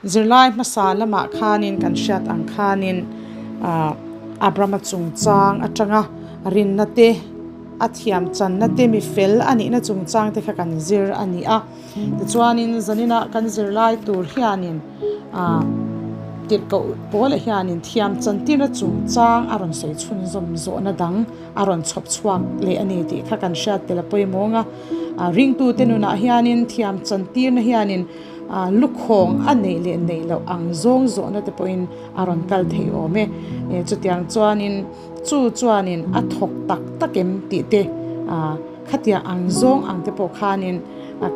Zirlai hmasa lamah khanin kan hriat ang khanin Abrahama chungchang atanga rinna te, a thiam channa te, mi fel a nihna chungchang te kha kan zir a ni a. Tichuanin zanina kan zirlai tur hianin tirhkoh pawlah hianin thiam chantirna chungchang a rawn sawi chhunzawm zawhna dang a rawn chhawp chhuak leh a ni tih kha kan hriat tel a pawimawh ang a. Ringtute nunah hianin thiam chantirna hianin lukhawng a neih leh neih loh ang zawng zawhna te pawhin a rawn kal thei awm e. Chutiang chuanin chu chuanin a thawk tak tak em tih te khatiang ang zawng ang te pawh khanin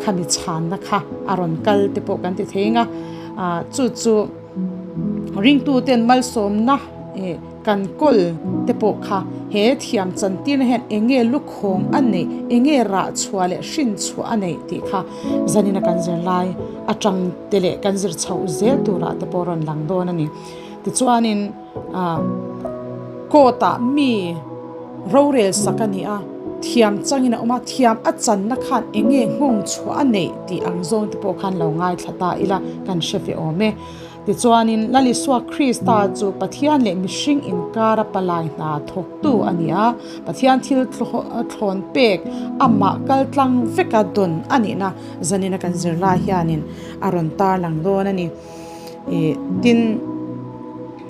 khami chhanna kha a rawn kal te pawh kan ti thei ang a. Chu chu ringtuten malsawmna Kan kawl te pawh kha he thiam chantirna hian eng nge lukhawng a neih, eng nge rah chhuah leh hrin chhuah a neih tih kha zanina kan zir lai atang te leh kan zir chhoh zel turah te pawh rawn lang dawn a ni. Tichuanin ah court ah mi rorel sak a ni a, thiam changin a awm a, thiam a channa khan eng nge nghawng chhuah a neih tih ang zawng te pawh khan lo ngaithla ta ila kan hre ve awm e. Tichuanin, Lal Isua Krista chu Pathian leh mihring inkara palai hna thawktu a ni a, Pathian thil thlawn pek amah kal tlang veka dawn a nihna zanina kan zirlai hianin a rawn tarlang dawn a ni. Tin,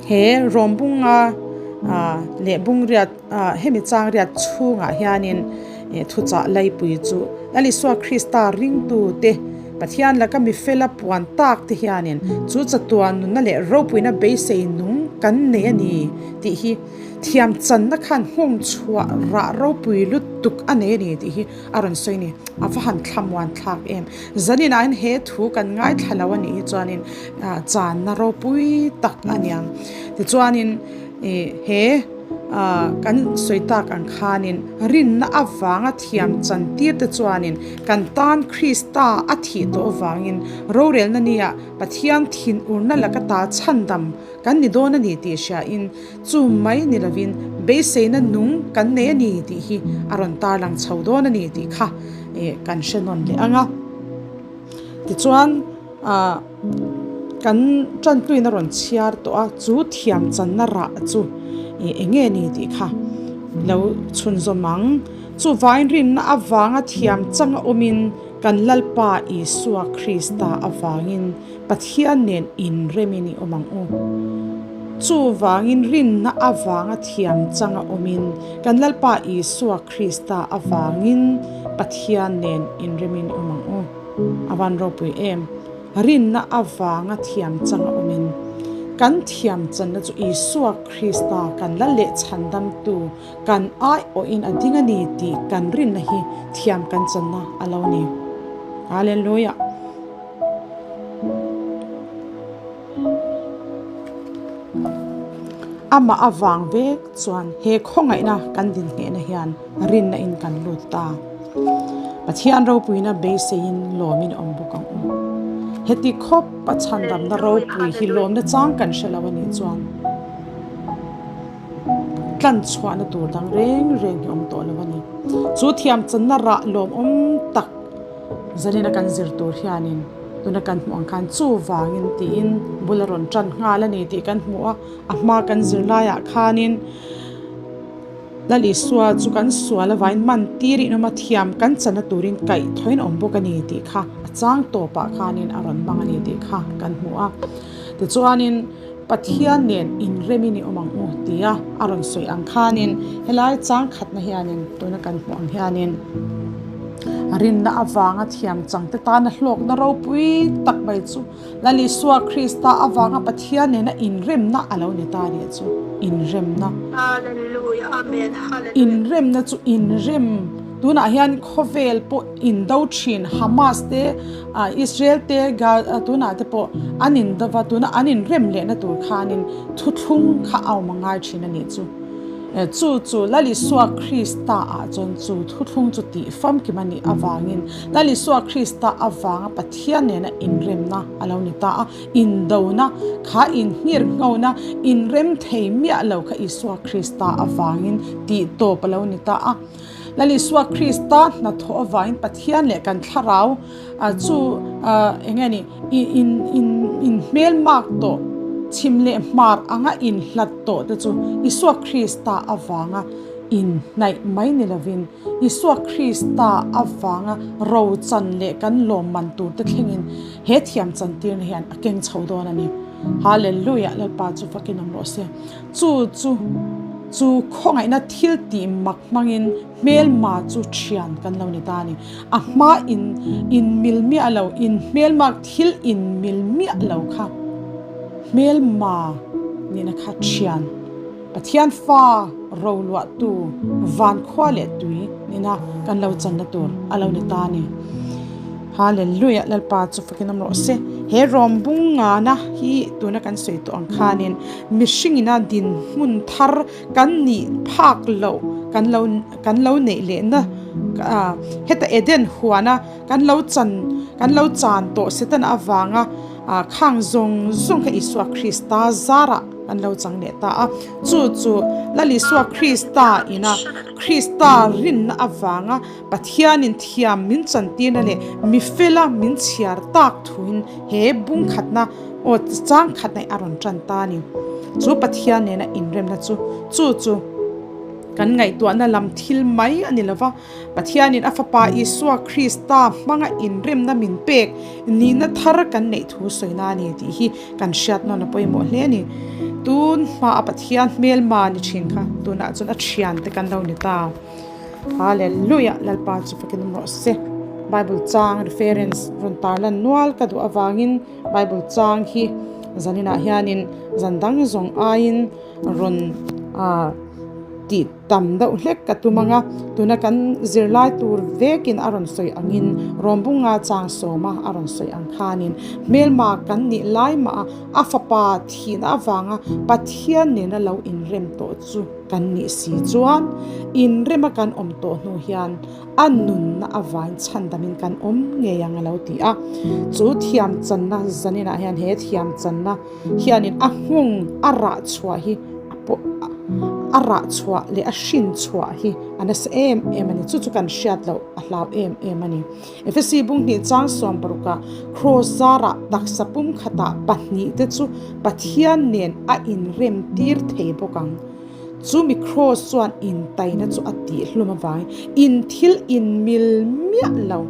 he Rawmbunga leh Bungriat hemi changriat chhungah hianin thuchah laipui chu Lal Isua Krista ringtute Pathian laka mi fela puan tak te hianin chu chatuan nunna leh ropuina beisei nung kan nei a ni tih hi thiam channa khan nghawng chhuah rah ropui lutuk a nei a ni tih hi a rawn sawi a ni. A va han thlamuan thlak em. Zaninah hian he thu kan ngaithla lo a nih hi chuanin channa ropui tak a niang. Tichuanin he. Kan sawi tak ang khanin rinna avanga thiam chantir te chuanin kan tan Krista a thih tawh avangin rorelna nia Pathian thinurna laka ta chhandam kan ni dawn a ni tih hriain chu mai ni lovin beiseina nung kan nei a ni tih hi a rawn tarlang chho dawn a ni tih kha kan hre nawn leh ang a. Tichuan. Kan tantuin a rawn chhiar tawh a, chu thiam channa rah chu eng nge ni tih kha lo chhunzawm ang. Chuvain rinna avanga thiam changa awmin kan Lalpa Isua Krista avangin Pathian nen inremin i awm ang u. Chuvangin rinna avanga thiam changa awmin kan Lalpa Isua Krista avangin Pathian nen inremin i awm ang u. A van ropui em? Rinna avanga thiam chang a awmin, kan thiam channa chu Isua Krista kan la leh chhandamtu kan aiawhin a ding a ni tih kan rinna hi thiam kan channa a lo ni. Hallelujah! Amah avang vek chuan he khawngaihna kan dinhnehna hian rinna in kan lut ta. Pathian ropuina beiseiin lawmin awm bawk ang u. Heti khawp a chhandamna ropui hi lawmna chang kan hre lo a nih chuan tlan chhuahna tur dang reng reng hi awm tawh lo a ni. Chu thiam channa rah lawmawm tak zanina kan zir tur hianin tuna kan hmuh ang khan chuvangin tiin bul a rawn tan nghal a ni tih kan hmu a, a hma kan zir laiah khanin Lal Isua chu kan sual avain man tir in awm a, thiam kan chana turin kaih thawiin awm bawk a ni tih kha a chang tawpah khanin a rawn hmang a ni tih kha kan hmu a. Tichuanin Pathian nen inremin i awm ang u tia a rawn sawi ang khanin helai chang khatna hianin tuna kan hmuh ang hianin rinna avanga thiam changte tana hlawkna ropui tak mai chu Lal Isua Krista avanga Pathian nena inremna a lo ni ta nih chu. Inremna. Hallelujah, Amen, Hallelujah. Inremna chu inrem. Tunah hian khawvel pawh indo thin Hamas te, Israel te, tunah te pawh an indova, tuna an inrem lehna tur khanin thuthlung kha a awm a ngai thin a nih chu. Chu chu Lal Isua Krista ah chuan chu thuthlung chu tih famkim a nih avangin Lal Isua Krista avanga Pathian nena inremna a lo ni ta a, indona kha inhngir nghona inrem thei miah lo kha Isua Krista avangin tih tawp a lo ni ta a. Lal Isua Krista hnathawh avangin Pathian leh kan thlarau chu eng nge ni in in in hmelmak tawh chhim leh hmar anga inhlat tawh te chu Isua Krista avanga inhnaih mai ni lovin Isua Krista avanga rochan leh kan lawmman tur te thlengin he thiam chantirna hian a keng chho dawn a ni. Hallelujah! Lalpa chu fakin awm rawh se. Chu chu chu khawngaihna thil tih mak hmangin hmelma chu thian kan lo ni ta a ni. A hma in in mil miah lo, in hmelmak thil in mil miah lo kha hmelma nihna kha thian. Pathian fa roluahtu van khua leh tui nihna kan lo channa tur a lo ni ta a ni. Hallelujah! Lalpa chu fakin awm rawh se. He rawm bung ngana hi tuna kan sawi tawh ang khanin mihringina dinhmun thar kan nih phak loh kan lo kan lo neih lehna heta Eden huana kan lo chan kan lo chan tawh Setana avanga khang zawng zawng kha Isua Krista zarah kan lo chang leh ta a. Chu chu Lal Isua Krista ina Krista rinna avanga Pathianin thiam min chantirna leh mi fela min chhiar tak thuin he bung khatna aw chang khatna hi a rawn tan ta a ni. Chu Pathian nena inremna chu chu chu kan ngaihtuahna lam thil mai a ni lova, Pathianin a Fapa Isua Krista hmanga inremna min pek nihna thar kan neih thu sawina a ni tih hi kan hriat nawn a pawimawh hle a ni. Tun hmaa Pathian hmelma ni thin kha tunah chuan a thiante kan lo ni ta. Hallelujah Lalpa chu fakin awm rawh se. Bible chang reference rawn tar lan nual ka duh avangin Bible chang hi zaninah hianin zan dang zawng aiin rawn ah tih tam deuh hlek ka tum ang a, tuna kan zirlai tur vekin a rawn sawi angin Rawmbunga chang sawma a rawn sawi ang khanin hmelma kan nih lai mah a a fapa thihna avanga Pathian nena lo inrem tawh chu. Kan nih si chuan inrema kan awm tawh hnu hian a nunna avain chhandamin kan awm ngei ang a lo ti a. Chu thiam channa zaninah hian he thiam channa hianin a nghawng a rah chhuah hi a pawh a rah chhuah leh a hrin chhuah hi a nasa em em a ni. Chu chu kan hriat loh a hlau em em a ni. Efesi bung hnih chang sawmparukah Kraws zarah taksa pumkhatah pahnihte chu Pathian nen a inrem tir thei bawk ang. Chu mi Kraws chuan intaina chu a tihhlum avangin in thil inmil miah lo,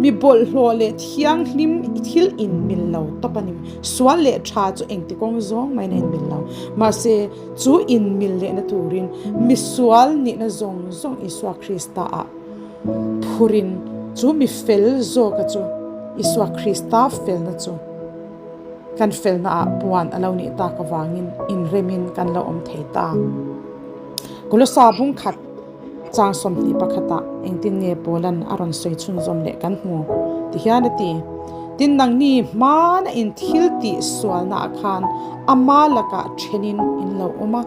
mi bawlhhlawh leh thianghlim thil inmil lo tawp a ni. Sual leh tha chu engti kawng zawng maiin a inmil lo. Mahse, chu inmil lehna turin misual nihna zawng zawng Isua Krista-ah Phurin chu mi fel zawka chu Isua Krista felna chu kan felnaah puan a lo nih tak avangin inremin kan lo awm thei ta. Kolosa bungkhat chang 21 pakhatah engtin nge Paulan a rawn sawi chhunzawm leh kan hmu ti hian a ti, Tin nangni hmana in thil tih sualnaah khan ama lakah thenin in lo awm a,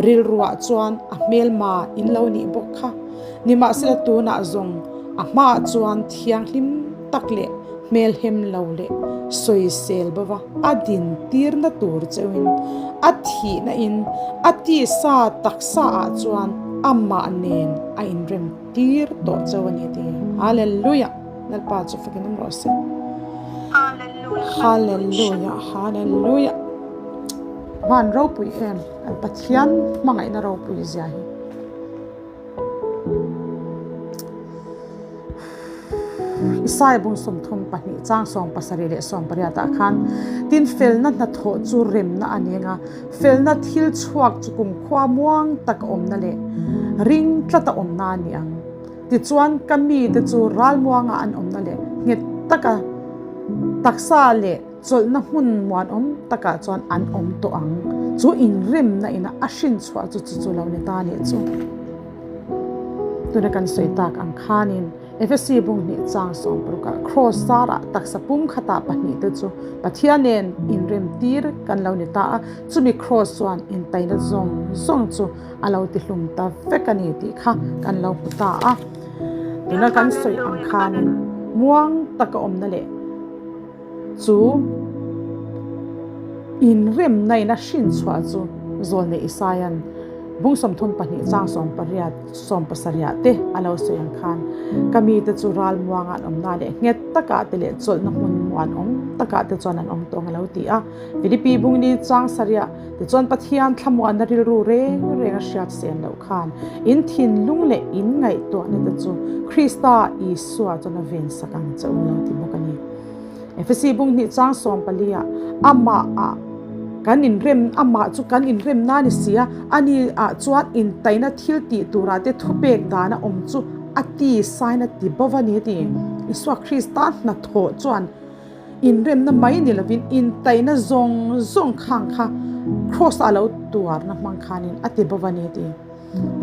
Rilruah chuan a hmelma in lo nih bawk kha. Nimahsela tunah zawng a hmaah chuan thianghlim tak leh hmelhem lo leh sawisel bova a dintirna tur cheuhin a thihna in a tisa taksa ah chuan amah nen a inrem tir tawh cheu a ni ti. Hallelujah! Lalpa chu fakin awm rawh se. Hallelujah! Hallelujah! Van ropui em kan Pathian hmangaihna ropui zia hi. Isaiah bung 32 chang 77 leh 18 ah khan tin felna hnathawh chu remna a ni anga felna thil chhuak chu kumkhua muang tak a awmna leh ring tlat a awmna a ni ang. Tichuan ka mite chu ralmuanga an awmna leh nghet taka taksa leh Chawlhna hmun muanawm takah chuan an awm tawh ang. Chu inremna ina a hrin chhuah chu chu chu lo ni ta nih chu. Tuna kan sawi tak ang khanin Efesi bung hnih chang 16 ah Kraws zarah taksa pum khatah pahnihte chu Pathian nen inrem tir kan lo ni ta a, chumi Kraws chuan intaina zawng zawng chu a lo tihlum ta vek a ni tih kha kan lo hmu ta a. Tuna kan sawi ang khanin muang taka awmna leh Chu inremna in a hrin chhuah chu Zawlnei Isaia'n Bung 32 chang 18 17 te a lo sawi ang khan ka mite chu ral muanga an awmna leh nghet takah te leh chawlhna hmun muanawm takah te chuan an awm tawng a lo ti a. Philippi bung ni chang sarih tichuan Pathian thlamuanna rilru reng reng a hriat sen loh khan in thinlung leh in ngaihtuahna te chu Krista Isua chuan a vensak ang che u lo ti bawk a ni. Efesi bung hnih chang 14 ah amah ah kan inrem amah chu kan inremna a ni si a, ani ah chuan intaina thil tih turah te thupek dana awm chu a ti sain a ti bo a ni a ti. Isua Krista hnathawh chuan Inremna mai ni lovin intaihna zawng zawng khang kha Kraws-a a lo tuarna hmang khanin a ti bawk a ni ti.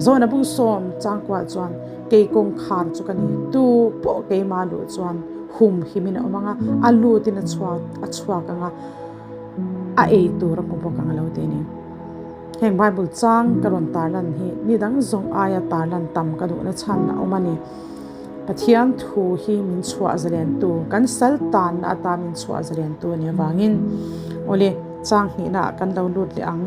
Zawna bung sawm changkuah chuan kei kawngkhar chu ka ni, tu pawh keimah luh chuan hum himin a awm ang a, a lutin a chhuak a chhuak ang a, a ei tur a hmu bawk ang a lo ti a ni. Heng Bible chang ka rawn tarlan hi ni dang zawng aia tarlan tam ka duhna chhan a awm a ni. Pathian thu hi min chhuah zaliantu, kan sal tanna ata min chhuah zaliantu a nih avangin awle chang hnihnaah kan lo lut leh ang.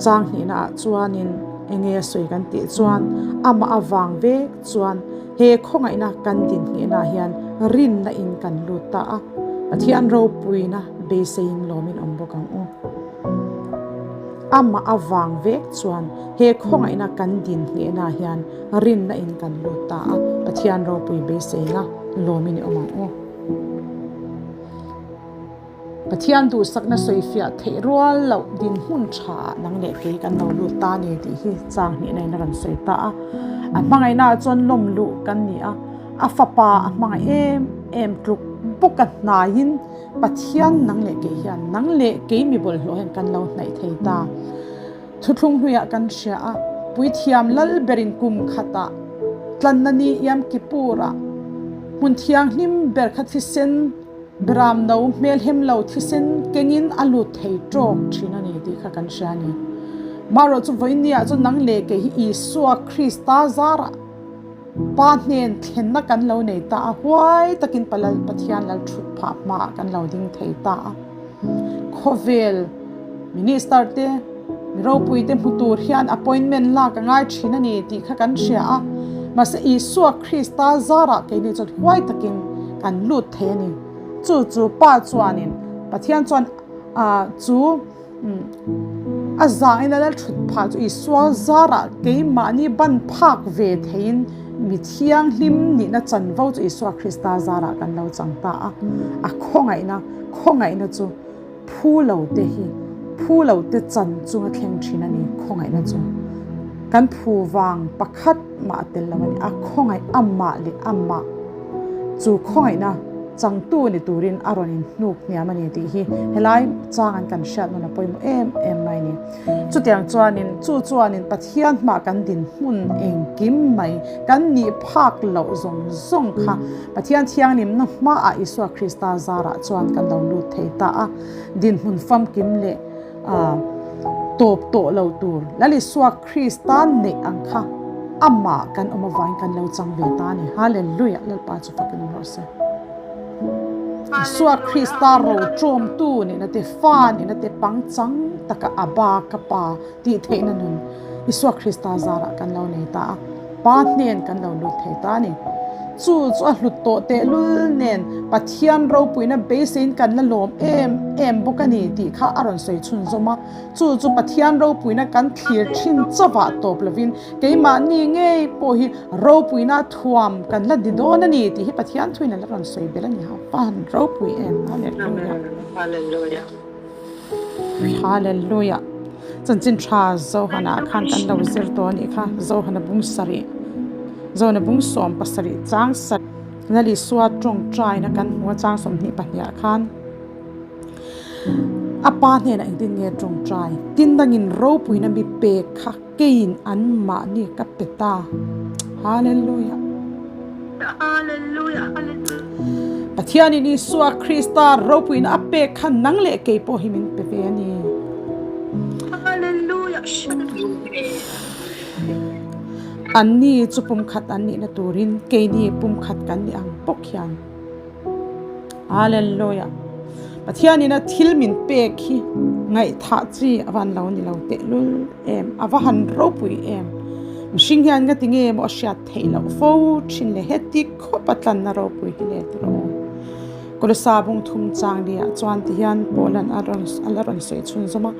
Chang hnihnaah chuanin enge a sawi kan tih chuan amah avang vek chuan he khawngaihna kan din hnihnaah hian rinna in kan lut ta a, Pathian ropuina beiseiin lawmin awm bawk ang u. Amah avang vek chuan he khawngaihna kan din hnehnaah hian rinna in kan lut ta a, Pathian ropui beiseina lawmin i awm ang u. Pathian duhsakna sawifiah theih rual loh dinhmun tha ah nang leh kei kan lo lut ta a ni tih hi chang hnihna in a rawn sawi ta a. A hmangaihna ah chuan lawm luh kan ni a, a fapa a hmangaih em em tluk bawk a hnaiin Pathian nang leh kei hian nang leh kei mi bawlhhlawh hian kan lo hnaih thei ta. Thuthlung hnuiah kan hria a, Puithiam lal berin kum khatah tlanna ni Yom Kippur-ah hmun thianghlim ber kha thisen beram no hmelhem lo thisen kengin a lut thei tawk thin a ni tih kha kan hria a ni. Marawh chu vawiinniah chu nang leh kei hi Isua Krista zarah Pa hnen thlenna kan lo nei ta a, huai takin Pa Lal Pathian lal thut phah hmaah kan lo ding thei ta a. Khawvel Minister te, mi ropui te hmu tur hian appointment lak a ngai thin a ni tih kha kan hria a, mahse Isua Krista zarah keini chuan huai takin kan lut thei a ni. Chu chu Pa chuanin Pathian chuan chu A zangin a la thut phah chu Isua zarah keimahni ban phak ve theiin mi thianghlim nihna chanvo chu Isua Krista zarah kan lo chang ta a. A khawngaihna, khawngaihna chu phu lo te hi phu lo te chan chunga thleng thin a ni, khawngaihna chu kan phu vang pakhat mah a tel lo a ni. A khawngaih amah leh amah chu khawngaihna changtu ni turin a rawn inhnuk hniam a ni tih hi helai chang an kan hriat nawn a pawimawh em em mai a ni. Chutiang chuanin chu chuanin Pathian hmah kan dinhmun engkim mai kan nih phak loh zawng zawng kha Pathian thianghlimna hmaah Isua Krista zarah chuan kan lo lut thei ta a, dinhmun famkim leh tawp tawh lo tur Lal Isua Krista neih ang kha amah kan awm avangin kan lo chang ve ta a ni. Hallelujah! Lalpa chu fakin awm rawh se. Isua Krista roṭawmtu nihna te, fa nihna te pangchang taka a ba ka pa tih theihna nun Isua Krista zarah kan lo nei ta a, Pa hnen kan lo lut thei ta a ni. Chu chu a hlut tawh tehlul nen Pathian ropuina beiseiin kan la lawm em em bawk a ni tih kha a rawn sawi chhunzawm a. Chu chu Pathian ropuina kan thlir thin chauhah tawp lovin keimahni ngei pawh hi ropuina thuam kan la di dawn a ni tih hi Pathian thuin a la rawn sawi belh a ni. Ha van ropui em! Hallelujah! Hallelujah! Hallelujah! Chanchin tha Zohana khan kan lo zir tawh a nih kha, Zohana bung sarih, Zohana bung 17 chang sarih Lalisua tawngtaina kan hmu a chang 22 ah khan a pa hnenah engtin nge tawngtai, tin dangin ropuina mi pek kha keiin an mahni ka pe ta. Hallelujah! Hallelujah! Hallelujah! Pathianin Isua Krista ropuina a pek kha nang leh kei pawh hi min pe ve a ni. Hallelujah! Anni chu pumkhat an nihna turin keini pumkhat kan ni ang bawk hian. Hallelujah! Pathianin a thil min pek hi ngaihthah chi a van lo ni lo tehlul em, a va han ropui em. Mihring hian nga tinge maw a hriat theih loh fo thin le heti khawp a tlanna ropui hi le tiraw. Kolosa bung thum chang liah chuan tihian Paulan a rawn a la rawn sawi chhunzawm a,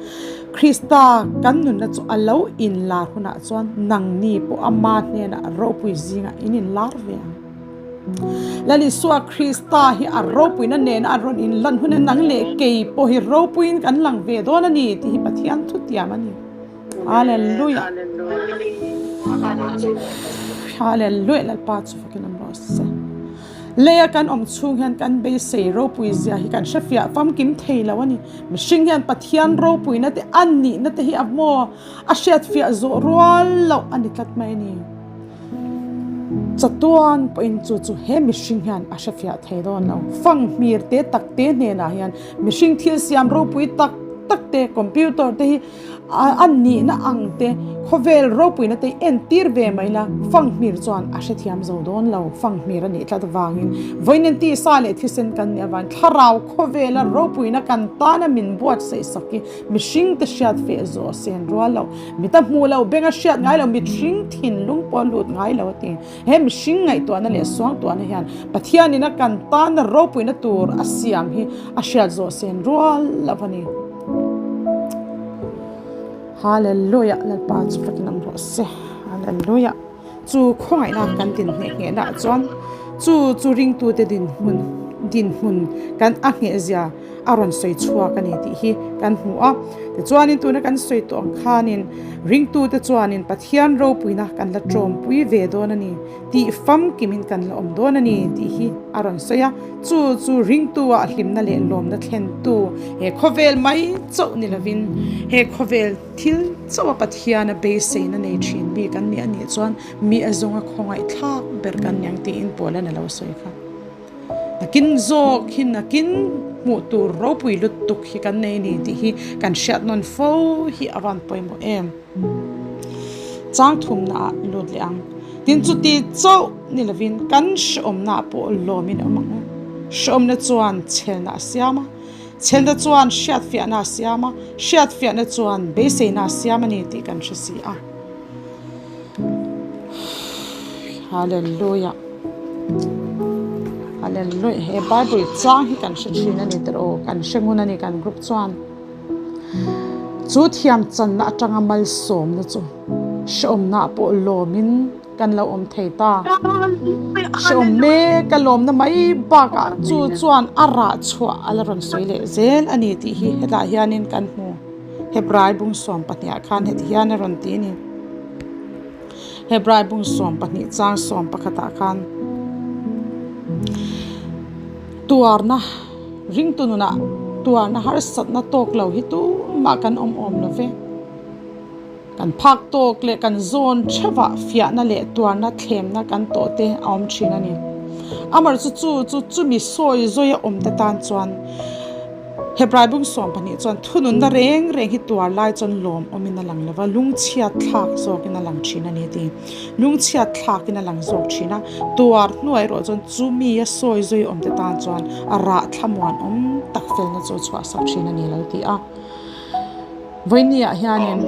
Krista kan nunna chu a lo inlar hunah chuan nangni pawh ama hnenah ropui zingah in inlar ve ang. Lal Isua Krista hi a ropuina nena a rawn inlan hun a nang leh kei pawh hi ropuiin kan lang ve dawn a ni tih hi Pathian thutiam a ni. Hallelujah. Hallelujah Lalpa chu fakin awm rawh se. Leia kan awm chhung hian kan beisei ropui zia hi kan hrefiah famkim thei lo a ni. Mihring hian Pathian ropuina te a nihna te hi a maw a hriatfiah zawh rual loh a ni tlat mai a ni. Chatuan pawhin chu chu he mihring hian a hrefiah thei dawn lo. Fang hmir te tak te hnenah hian mihring thil siam ropui tak tak te, computer te hi a nihna ang te, khawvel ropuina te hi entir ve mai la, fang hmir chuan a hrethiam zo dawn lo. Fang hmir a nih tlat avangin vawiin tisa leh thisen kan nih avangin thlarau khawvela ropuina kan tana min buatsaih sak hi mihring te hriat feh zawh sen rual lo. Mit a hmuh lo, beng a hriat ngai lo, mihring thinlung pawh a lut ngai lo a ti. He mihring ngaihtuahna leh suangtuahna hian Pathianin a kan tana ropuina tur a siam hi a hriat zawh sen rual lo a ni. Hallelujah! Lalpa chu fakin awm rawh se. Hallelujah! Chu khawngaihna kan din hneh hnehna ah chuan chu chu ringtute dinhmun dinhmun kan a hnehzia a rawn sawi chhuak a ni tih hi kan hmu a. Tichuanin tuna kan sawi tawh ang khanin ringtute chuanin Pathian ropuina kan la tawmpui ve dawn a ni tih famkimin kan la awm dawn a ni tih hi a rawn sawi a. Chu chu ringtua hlimna leh lawmna thlentu he khawvel mai chauh ni lovin he khawvel thil chauha Pathiana beiseina nei thin mi kan nih a nih chuan mi a zawnga khawngaihthlak ber kan ni ang tiin Paula'n a lo sawi kha. Nakin zawk hi nakin hmuh tur ropui lutuk hi kan nei ni tih hi kan hriat nawn fo hi a van pawimawh em. Chang thumna ah lut leh ang. Tin chuti chauh ni lovin kan hrehawmna ah pawh lawmin a awm ang u. Hrehawmna chuan chhelna a siam a, chhelna chuan hriatfiahna a siam a, hriatfiahna chuan beiseina a siam a ni tih kan hre si a. Hallelujah Hallelujah he bible chang hi kan hre thin a ni tawh aw kan hre ngun a ni kan group chuan chu thiam channa atanga malsawmna chu hrehawmna pawh lawmin kan lo awm thei ta hrehawm mek a lawmna mai bakah chu chuan a rah chhuah a la rawn sawi leh zel a ni tih hi hetah hianin kan hmu. Hebrai bung 12 ah khan heti hian a rawn ti a ni. Hebrai bung 12 chang 11 ah khan tuarna ringtu nunah tuarna harsatna tawk lo hi tumah kan awm awm lo ve. Kan phak tawk leh kan zawn theuhah fiahna leh tuarna thlemna kan tawh te a awm thin a ni. Amaherawhchu chu chu chumi sawi zawia awm te tan chuan Hebrai bung 12 chuan thununna reng reng hi tuar lai chuan lawm awmin a lang lo va, lungchhiat thlak zawkin a lang thin a ni a ti. Lungchhiat thlakin a lang zawk thin a, tuar hnuai erawh chuan chumi a sawi zawia awm te tan chuan a rah thlamuan awm tak felna chu a chhuahsak thin a ni a lo ti a. Vawinia hianin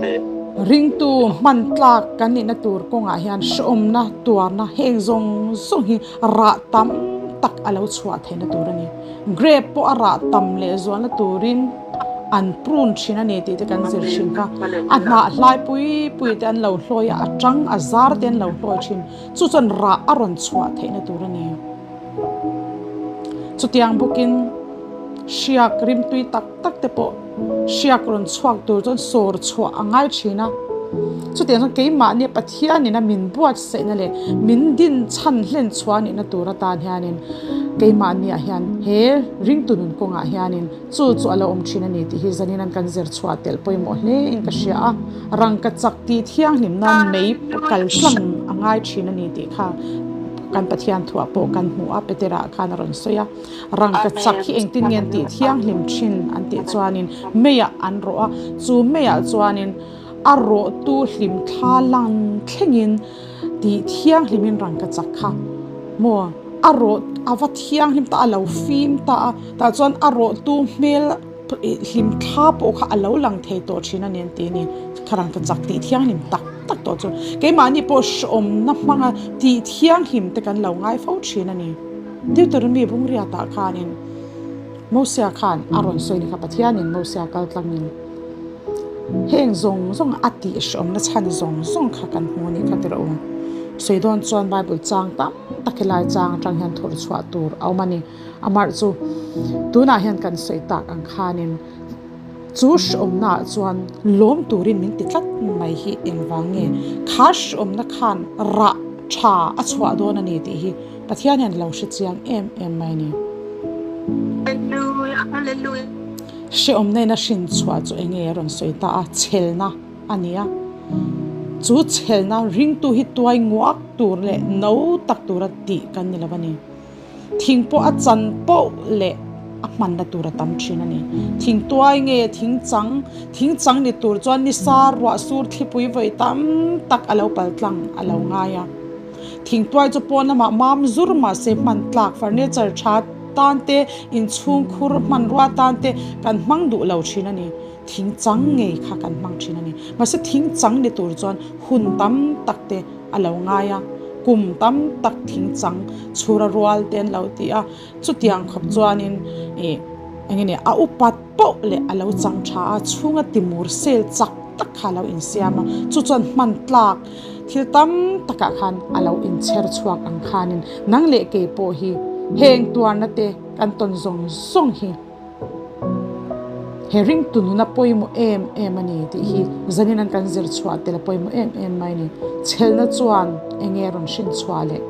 ringtu hman tlak kan nihna tur kawngah hian hrehawmna, tuarna heng zawng zawng hi rah tam tak a lo chhuah theihna tur a ni. Grape pawh a rah tam leh zualna turin an prune thin a ni tih te kan zir thin kha. A hnah hlai pui pui te an lo hlawi a, a tang a zar te an lo hlawi thin. Chu chuan rah a rawn chhuah theihna tur a ni. Chutiang bawkin hriak rimtui tak tak te pawh hriak rawn chhuak tur chuan sawr chhuah a ngai thin a. Chutiang chuan keimahni Pathianin a min buatsaihna leh min din chhan hlen chhuah nihna tur atan hianin keimahniah hian he ringtu nun kawngah hianin chu chu a lo awm thin a ni tih hi zanin an kan zir chhuah telh pawimawh hle in ka hria a. Rangka chak tih thianghlim nan mei kal tlang a ngai thin a ni tih kha kan Pathian thuah pawh kan hmu a, Petera khan a rawn sawi a. Rangka chak hi engtin nge an tih thianghlim thin an tih chuanin meiah an rawh a, chu meiah chuanin a rawhtu hlim thla lang thlengin tih thianghlimin rangka chak kha maw? A rawh a va thianghlim ta a, a lo fim ta a, tah chuan a rawhtu hmel hlim thla pawh kha a lo lang thei tawh thin a ni an ti a ni. Kharang ta chak tih thianghlim tak tak tawh chu keimahni pawh hrehawmna hmanga tih thianghlim te kan lo ngai fo thin a ni. Deuteronomy bungriatah khanin Mosia khan a rawn sawi ni kha Pathianin Mosia kal tlangin heng zawng zawng a tih hrehawmna chhan zawng zawng kha kan hmu a nih kha tirh u. Sawi dawn chuan Bible chang tam tak helai chang atang hian thawrh chhuah tur a awm a ni. Amarh chu tunah hian kan sawi tak ang khanin chu hrehawmnaah chuan lawm turin min ti tlat mai hi engvang nge kha hrehawmna khan rah tha a chhuah dawn a ni tih hi Pathian hian lo hre chiang em em mai a ni. Hrehawmna in a hrin chhuah chu eng nge a rawn sawi ta a, chhelna a ni a. Chu chhelna ringtu hi tuai nguak tur leh no tak tura tih kan ni lo a ni. Thing pawh a chan poh leh a hmanna tur a tam thin a ni. Thing tuai nge thing chang, thing chang ni tur chuan nisa ruah sur thlipui vawi tam tak a lo pal tlang a lo ngai a. Thing tuai chu pawn lamah mam zur mahse hman tlak furniture tha tan te, inchhungkhur hmanrua tan te kan hmang duh lo thin a ni. Thing chang ngei kha kan hmang thin a ni. Mahse thing chang ni tur chuan hun tam tak te a lo ngai a, kum tam tak thing chang chhura rual te an lo ti a, chutiang khawp chuanin ih eng nge a upat poh leh a lo chang tha a, chhunga timur sel chak tak kha a lo insiam a, chu chuan hman tlak thil tam takah khan a lo inchher chhuak ang khanin nang leh kei pawh hi heng tuarna te kan tawn zawng zawng hi. He ringtu nuna pawimawh em em a ni tih hi zanin an kan zir chhuah tel a pawimawh em em mai a ni. Chhelna chuan eng nge rawn hrin chhuah leh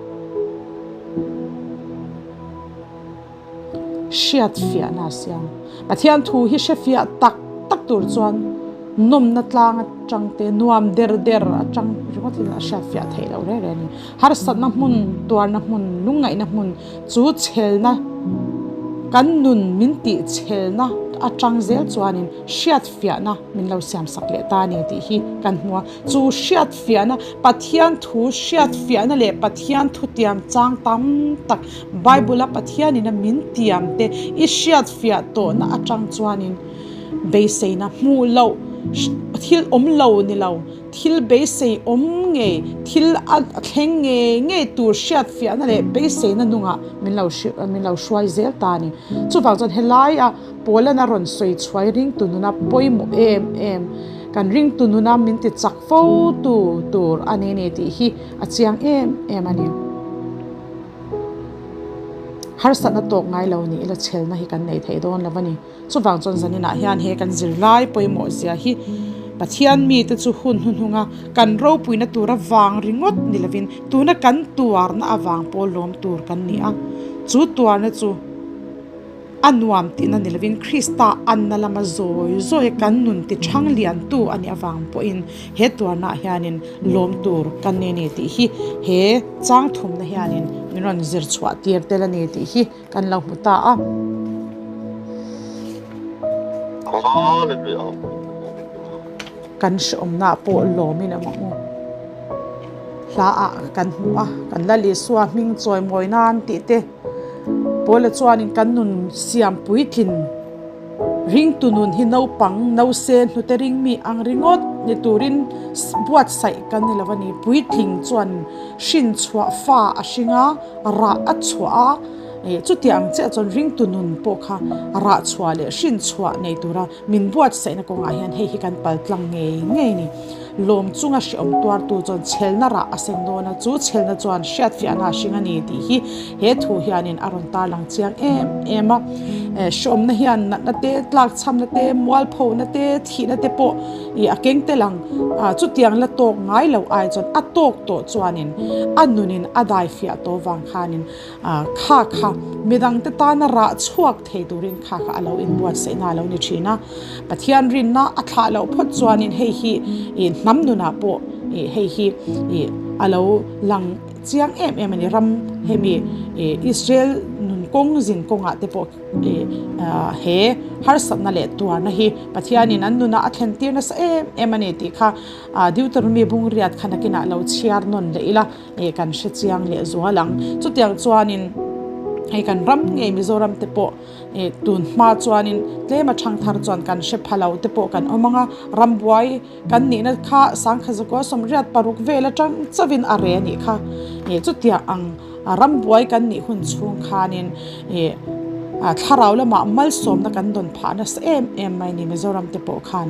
hriat fiahna a siam. Pathian thu hi hre fiah tak tak tur chuan nawmna tlang atang te, nuam der der atang ringawt hian a hriat fiah theih loh reng reng a ni. Harsatna hmun, tuarna hmun, lungngaihna hmun chu chhelna kan nun min tih chhelna atang zel chuanin hriatfiahna min lo siamsak leh ta a ni tih hi kan hmu a. Chu hriatfiahna, Pathian thu hriatfiahna leh Pathian thutiam chang tam tak Bible-a Pathianina min tiam te i hriatfiah tawhna atang chuanin beiseina hmuh loh thil awm lo ni lo. Thil beisei awm ngei, thil a thleng ngei ngei tur hriatfiahna leh beiseina nungah min lo min lo hruai zel ta a ni. Chuvang chuan helaia Paula'n a rawn sawi chhuai ringtu nuna pawimawh em em, kan ringtu nuna min ti chak fo tu tur a ni ni tih hi a chiang em em a ni. Harsatna tawk ngai lo ni ila chhelna hi kan nei thei dawn lo a ni. Chuvang chuan zaninah hian he kan zirlai pawimawh zia hi Pathian mite chu hun hnuhnunga kan ropuina tur avang ringawt ni lovin tuna kan tuarna avang pawh lawm tur kan ni a. Chu tuarna chu a nuam tihna ni lovin Krista anna lama zawi zawi kan nun ti thang liantu a nih avang pawhin he tuarnaah hianin lawm tur kan ni a ni tih hi he chang thumna hianin min rawn zir chhuah tir tel a ni tih hi Kan lo hmu ta a. Kan hrehawmna pawh lawmin a awm ang u. Hla ah kan hmu a, kan Lal Isua hming chawimawi nan tih te Paula chuanin kan nun siam puitlin ringtu nun hi naupang nause hnute ring mi ang ringawt ni turin buatsaih kan ni lo a ni. Puitling chuan hrinchhuah fa a hring a. Rah a chhuah a, chutiang ang chiah chuan ringtu nun pawh kha rah chhuah leh hrin chhuah nei tura min buatsaihna kawngah hian hei hi kan pal tlang ngei ngei a ni. Lawm chunga hrehawm tuartu chuan chhelna rah a seng dawn a, chu chhelna chuan hriatfiahna a hring a ni tih hi he thu hianin a rawn tarlang chiang em em a. Hrehawmna hian natna te, tlakchhamna te, mualphona te, thihna te pawh I a keng tel ang a, chutiang la tawk ngai lo ai chuan a tawk tawh chuanin a nunin a dai fiah tawh vang khanin kha kha midangte tana rah chhuak thei turin kha kha a lo inbuatsaihna a lo ni thin a. Pathian rinna a thlah loh phawt chuanin hei hi i hnam nunah pawh i hei hi i a lo lang chiang em em a ni. Ram hemi i Israel nun. kawng zin kawngah te pawh he harsatna leh tuarna hi Pathianin an nunah a thlen tir nasa em em a ni tih kha Deuteronomy bung riat kha nakinah lo chhiar nawn leh ila kan hre chiang leh zual ang. Chutiang chuanin hei kan ram ngei Mizoram te pawh tun hma chuanin tlem a thangthar chuan kan hre pha lo te pawh kan awm ang a, rambuai kan nihna kha sangkha zakua 86 vel atang chauhin a re a nih kha. Chutiang ang rambuai kan nih hun chhung khanin thlarau lamah malsawmna kan dawn phah nasa em em mai ni Mizoram te pawh khan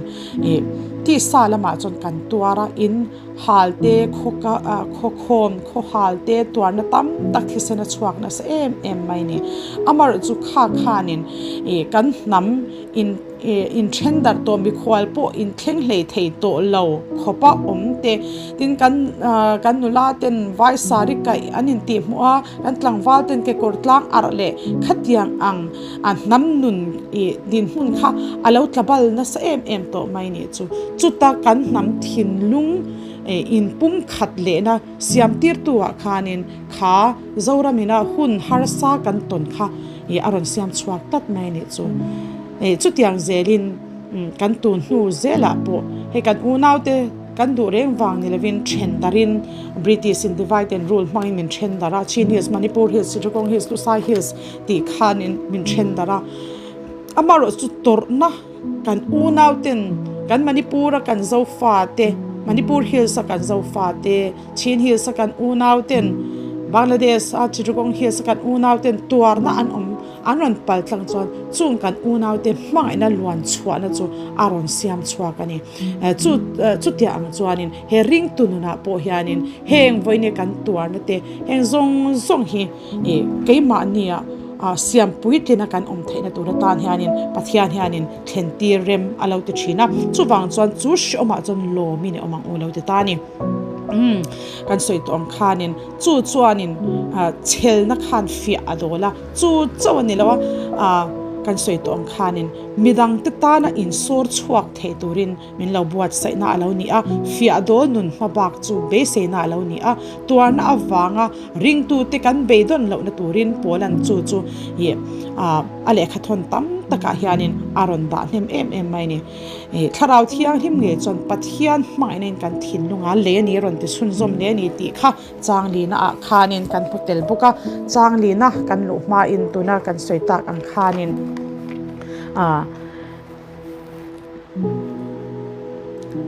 tisa lamah chuan kan tuar a, in hal te khawkhawm khaw hal te tuarna tam tak thisen a chhuak nasa em em mai ni. Amaherawhchu chu kha khanin kan hnam in in then darh tawh mikhual pawh in thleng hlei thei tawh lo khawpa awm te tin kan kan nula ten vai sari kaih an intih hmuh a kan tlangval ten kekawr tlang arh leh khatiang ang a hnam nun ih dinhmun kha a lo tla bal nasa em em tawh mai nih chu chuta kan hnam thinlung ih inpum khat lehna siam tirtu ah khanin kha Zoramina hun harsa kan tawn kha ih a rawn siam chhuak tlat mai nih chu. Hei chutiang zelin kan tun hnu zelah pawh hei kan unaute kan duh reng vang ni lovin then darin British in divide and rule hmangin min then dar a, Chin Hills, Manipur Hills, Chittagong Hills, Lusai Hills tih khanin min then dar a. Amaherawh chu tawrhna kan unauten kan Manipur a kan Zofate, Manipur Hills a kan Zofate, Chin Hills a kan unauten, Bangladesh a Chittagong Hills a kan unauten tuarna an awm. An rawn pal tlang chuan chung kan unaute hmangaihna luan chhuahna chu a rawn siam chhuak a ni. Chu chutiang ang chuanin he ringtu nunah pawh hianin heng vawiin kan tuarna te heng zawng zawng hi keimahnia siam puitlina kan awm theihna tur atan hianin Pathian hianin thlen tir rem a lo ti thin a. Chuvang chuan chu hreawmah chuan lawmin i awm ang u lo ti ta a ni. Umm kan sawi tawh ang khanin chu chuanin chhelna khan fiah a dawl a, chu chauh a ni lo a, kan sawi tawh ang khanin midangte tana insawr chhuak thei turin min lo buatsaihna a lo ni a, fiah dawl nun hma bak chu beiseina a lo ni a, tuarna avanga ringtute kan beidawn lohna turin Paula'n chu chu ih a lehkha thawn tam takah hianin a rawn dah hnem em em mai a ni. Thlarau Thianghlim ngei chuan Pathian hmangaihna in kan thinlunga lei a ni rawn ti chhunzawm hle a ni tih kha Changlina ah khanin kan hmu tel bawk a, Changlina kan luh hmain tuna kan sawi tak ang khanin ah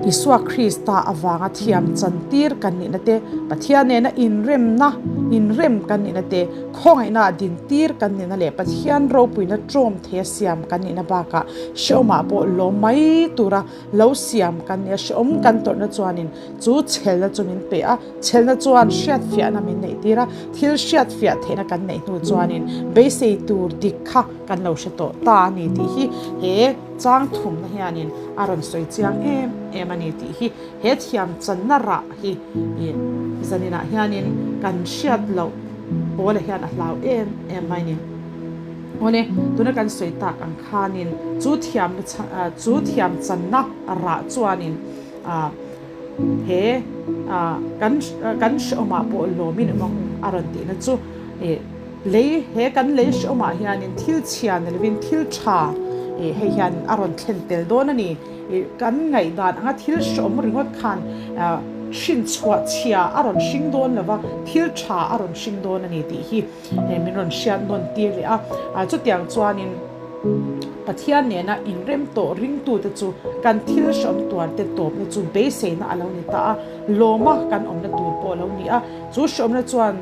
Isua Krista avanga thiam chantir kan nihna te, Pathian nena inremna inrem kan nihna te, khawngaihna ah dintir kan nihna leh Pathian ropuina tawm theia siam kan nihna bakah hrehawmah pawh lawm mai tura lo siam kan ni a, hrehawm kan tawrhna chuanin chu chhelna chu min pe a, chhelna chuan hriatfiahna min neih tir a, thil hriatfiah theihna kan neih hnu chuanin beisei tur dik kha kan lo hre tawh ta a ni tih hi he chang thumna hianin a rawn sawi chiang em em a ni tih hi he thiam channa rah hi ih zaninah hianin kan hriat loh pawla hian a hlau em em mai a ni. Awle, tuna kan sawi tak ang khanin chu thiamna chu thiam channa rah chuanin he kan kan hreawmah pawh lawmin awm ang a rawn tihna chu lei he kan lei hreawmah hianin thil chhia ni lovin thil tha hei hian a rawn thlen tel dawn a ni. Kan ngaihdan anga thil hreawm ringawt khan hrinchhuah chhia a rawn hring dawn lova thil tha a rawn hring dawn a ni tih hi Hei min rawn hriat nawn tir leh a, chutiang chuanin Pathian nena inrem tawh ringtute chu kan thil hreawm tuarte tawpna chu beiseina a lo ni ta a, lawma kan awmna tur pawh a lo ni a, chu hreawmna chuan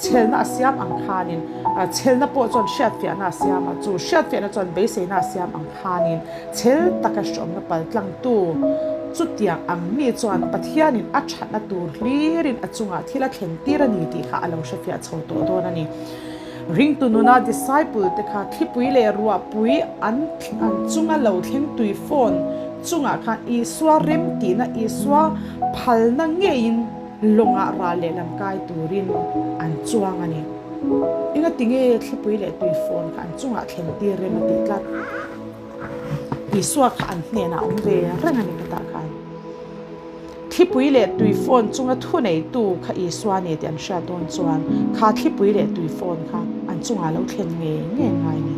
chhelna a siam ang khanin, chhelna pawh chuan hriatfiahna a siam a, chu hriatfiahna chuan beiseina a siam ang khanin chhel taka hreawmna paltlangtu chutiang ang mi chuan Pathianin a thatna tur hlirin a chungah thil a thlen tir a ni tih kha a lo hrefiah chho tawh dawn a ni. Ringtu nuna disciple te kha thlipui leh ruahpui an an chunga lo thleng tui phone chungah khan Isua rem tihna Isua phalna ngeiin lawngah ral lehlam kai turin an chuang a ni. Engatinge thlipui leh tui phone kha an chungah thlen tir rem a tih tlat? Isua kha an hnenah a awm ve reng a ni ka tah khan. Thlipui leh tui phone chunga thuneitu kha Isua a ni tih an hriat dawn chuan kha thlipui leh tui phone kha an. chungah lo thlen ngei ngei ngai a ni.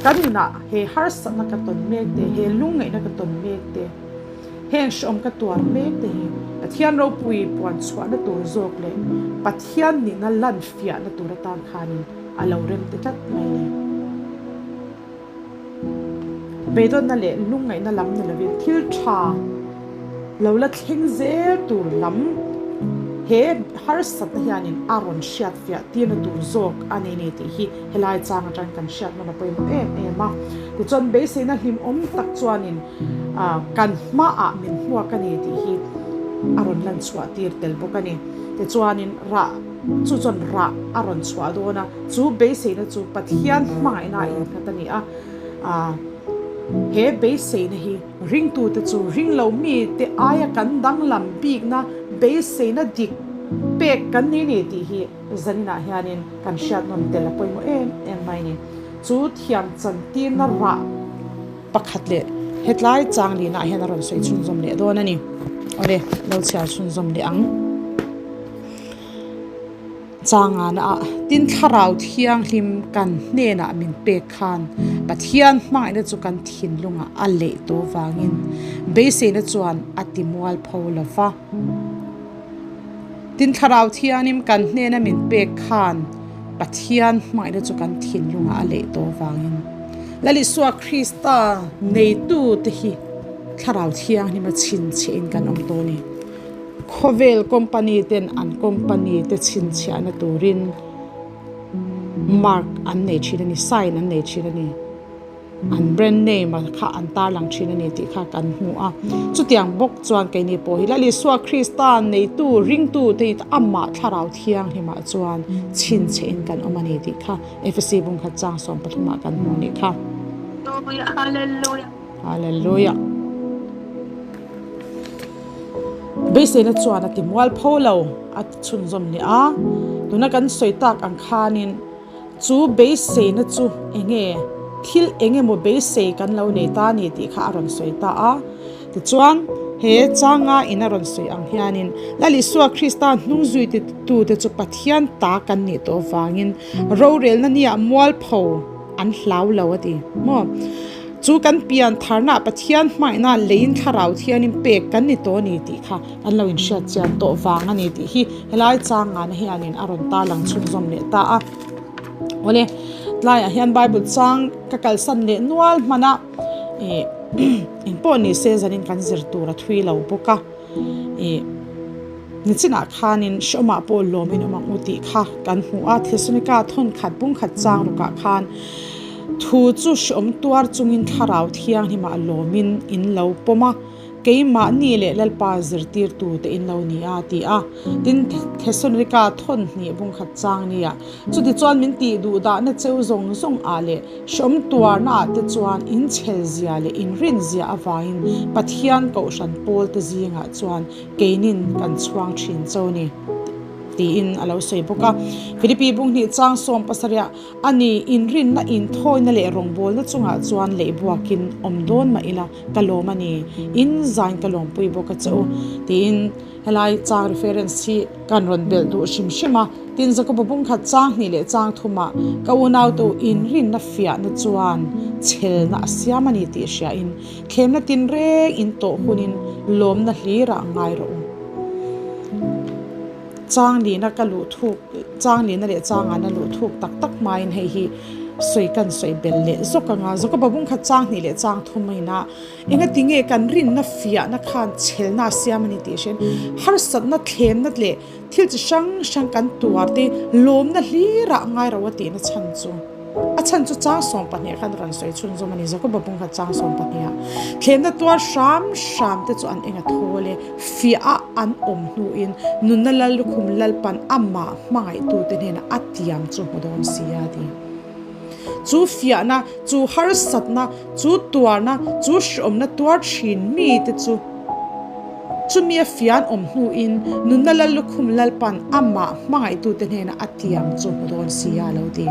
Kan nunah he harsatna ka tawn mek te, he lungngaihna ka tawn mek te, heng hrehawm ka tuar mek te hi Pathian ropui puan chhuahna tur zawk leh Pathian nihna lan fiahna tur atan khanin a lo rem ti tlat mai a ni. Beidawnna leh lungngaihna lam ni lovin thil tha lo la thleng zel tur lam he harsatna hianin a rawn hriat fiah tirna tur zawk a ni ni tih hi helai chang atang kan hriat hman a pawimawh em em a. Tichuan beiseina hlimawm tak chuanin kan hmaah min hmuak a ni tih hi a rawn lan chhuah tir tel bawk a ni. Tichuanin rah chu chuan rah a rawn chhuah dawn a. Chu beiseina chu Pathian hmangaihna a innghat a ni a, he beiseina hi ringtute chu ringlo mite aia kan danglam bikna beiseina dik pek kan ni ni tih hi zaninah hianin kan hriat nawn tel a pawimawh em em mai a ni. Chu thiam chantirna rah pakhat leh hetlai changlinah hian a rawn sawi chhunzawm leh dawn a ni. Awle, lo chhiar chhunzawm leh ang. Changana ah tin thlarau thianghlim kan hnenah min pek khan Pathian hmangaihna chu kan thinlungah a leh tawh vangin beiseina chuan a ti mualpho lo va. Tin thlarau thianghlim kan hnena min pek khan Pathian hmangaihna chu kan thinlungah a leh tawh vangin Lal Isua Krista neitu te hi thlarau thianghlim a chhinchhiah in kan awm tawh a ni. Khawvel company ten an company te chhinchhiahna turin mark an nei thin a ni, sign an nei thin a ni. An brand name a kha an tarlang thin a ni tih kha kan hmu a. Chutiang bawk chuan keini pawh hi Lal Isua Krista neitu, ringtu te hi amah thlarau thianghlimah chuan chhinchhiahin kan awm a ni tih kha Efesi bungkhat chang 13 ah kan hmu a nih kha. Hallelujah. Hallelujah. Beiseina chuan a ti mual pho lo a ti chhunzawm leh a, tuna kan sawi tak ang khanin chu beiseina chu enge thil eng emaw beisei kan lo nei ta a ni tih kha a rawn sawi ta a. Tichuan, he changa in a rawn sawi ang hianin Lal Isua Krista hnung zui tute chu Pathian ta kan nih tawh vangin rorelna nia mualpho an hlau lo a ti maw? Chu kan pian tharna Pathian hmaihna leiin thlarau thianin pek kan ni tawh a ni tih kha an lo inhriat chian tawh vang a ni tih hi helai changana hianin a rawn tarlang chhunzawm leh ta a. Awle, tlaiah hian Bible chang ka kalsan leh nual hman a, ih engpawh ni se zanin kan zir tur a thui lo bawk a, ih nichinah khanin hrehawmah pawh lawmin awm ang u tih kha kan hmu a, Thesalonika thawnkhat bungkhat chang rukah khan Thu chu hreawm tuar chungin Thlarau Thianghlimah lawmin in lo pawm a, keimahni leh Lalpa zirtirtute in lo ni a, ti a. Tin, Thesalonika thawn hnih bungkhat chang nia, chutichuan min tih duh dahna cheu zawng zawng ah leh hreawm tuarna ah te chuan in chhel zia leh in rin zia avangin Pathian Kohhran pawlte zingah chuan keinin kan chhuang thin cho ni, tiin a lo sawi bawk a. Philippi bunghnih chang 70 A ni, inrinna, inthawina leh rawngbawlna chungah chuan lehbuakin awm dawn mah ila ka lawm a ni, in zain ka lawmpui bawk a che u, tiin helai chang reference hi kan rawn belh duh hrim hrim a. Tin, Jakoba bungkhat chang hnih leh chang thumah ka unaute u inrinna fiahna chuan chhelna a siam a ni tih hriain thlemna tinreng in tawh hunin lawmna hlirah ngai rawh u. Changlina ka luh thuk, Changlina leh Changana luh thuk tak tak hmain hei hi sawi kan sawi bel leh zawk ang a, Jakoba bung khat chang hnih leh chang thum a ina engati nge kan rinna fiahna khan chhelna a siam a ni tih hriain harsatna thlemna leh thil chi hrang hrang kan tuar te lawmna hlirah ngai ro a tihna chhan chu. A chhan chu chang 12 khan rawn sawi chhunzawm a ni, Jakoba bung kha chang 12 ah thlenna tuar hram hram te chu an eng a thawl e, fiah a an awm hnuin nunna lal lukhum Lalpan amah hmangaihtute hnenah a tiam chu hmu dawn si a ti. Chu fiahna, chu harsatna, chu tuarna, chu hreawmna tuar thin mite chu chumi a fiah an awm hnuin nunna lal lukhum Lalpan amah hmangaihtute hnenah a tiam chu hmu dawn si a lo ti.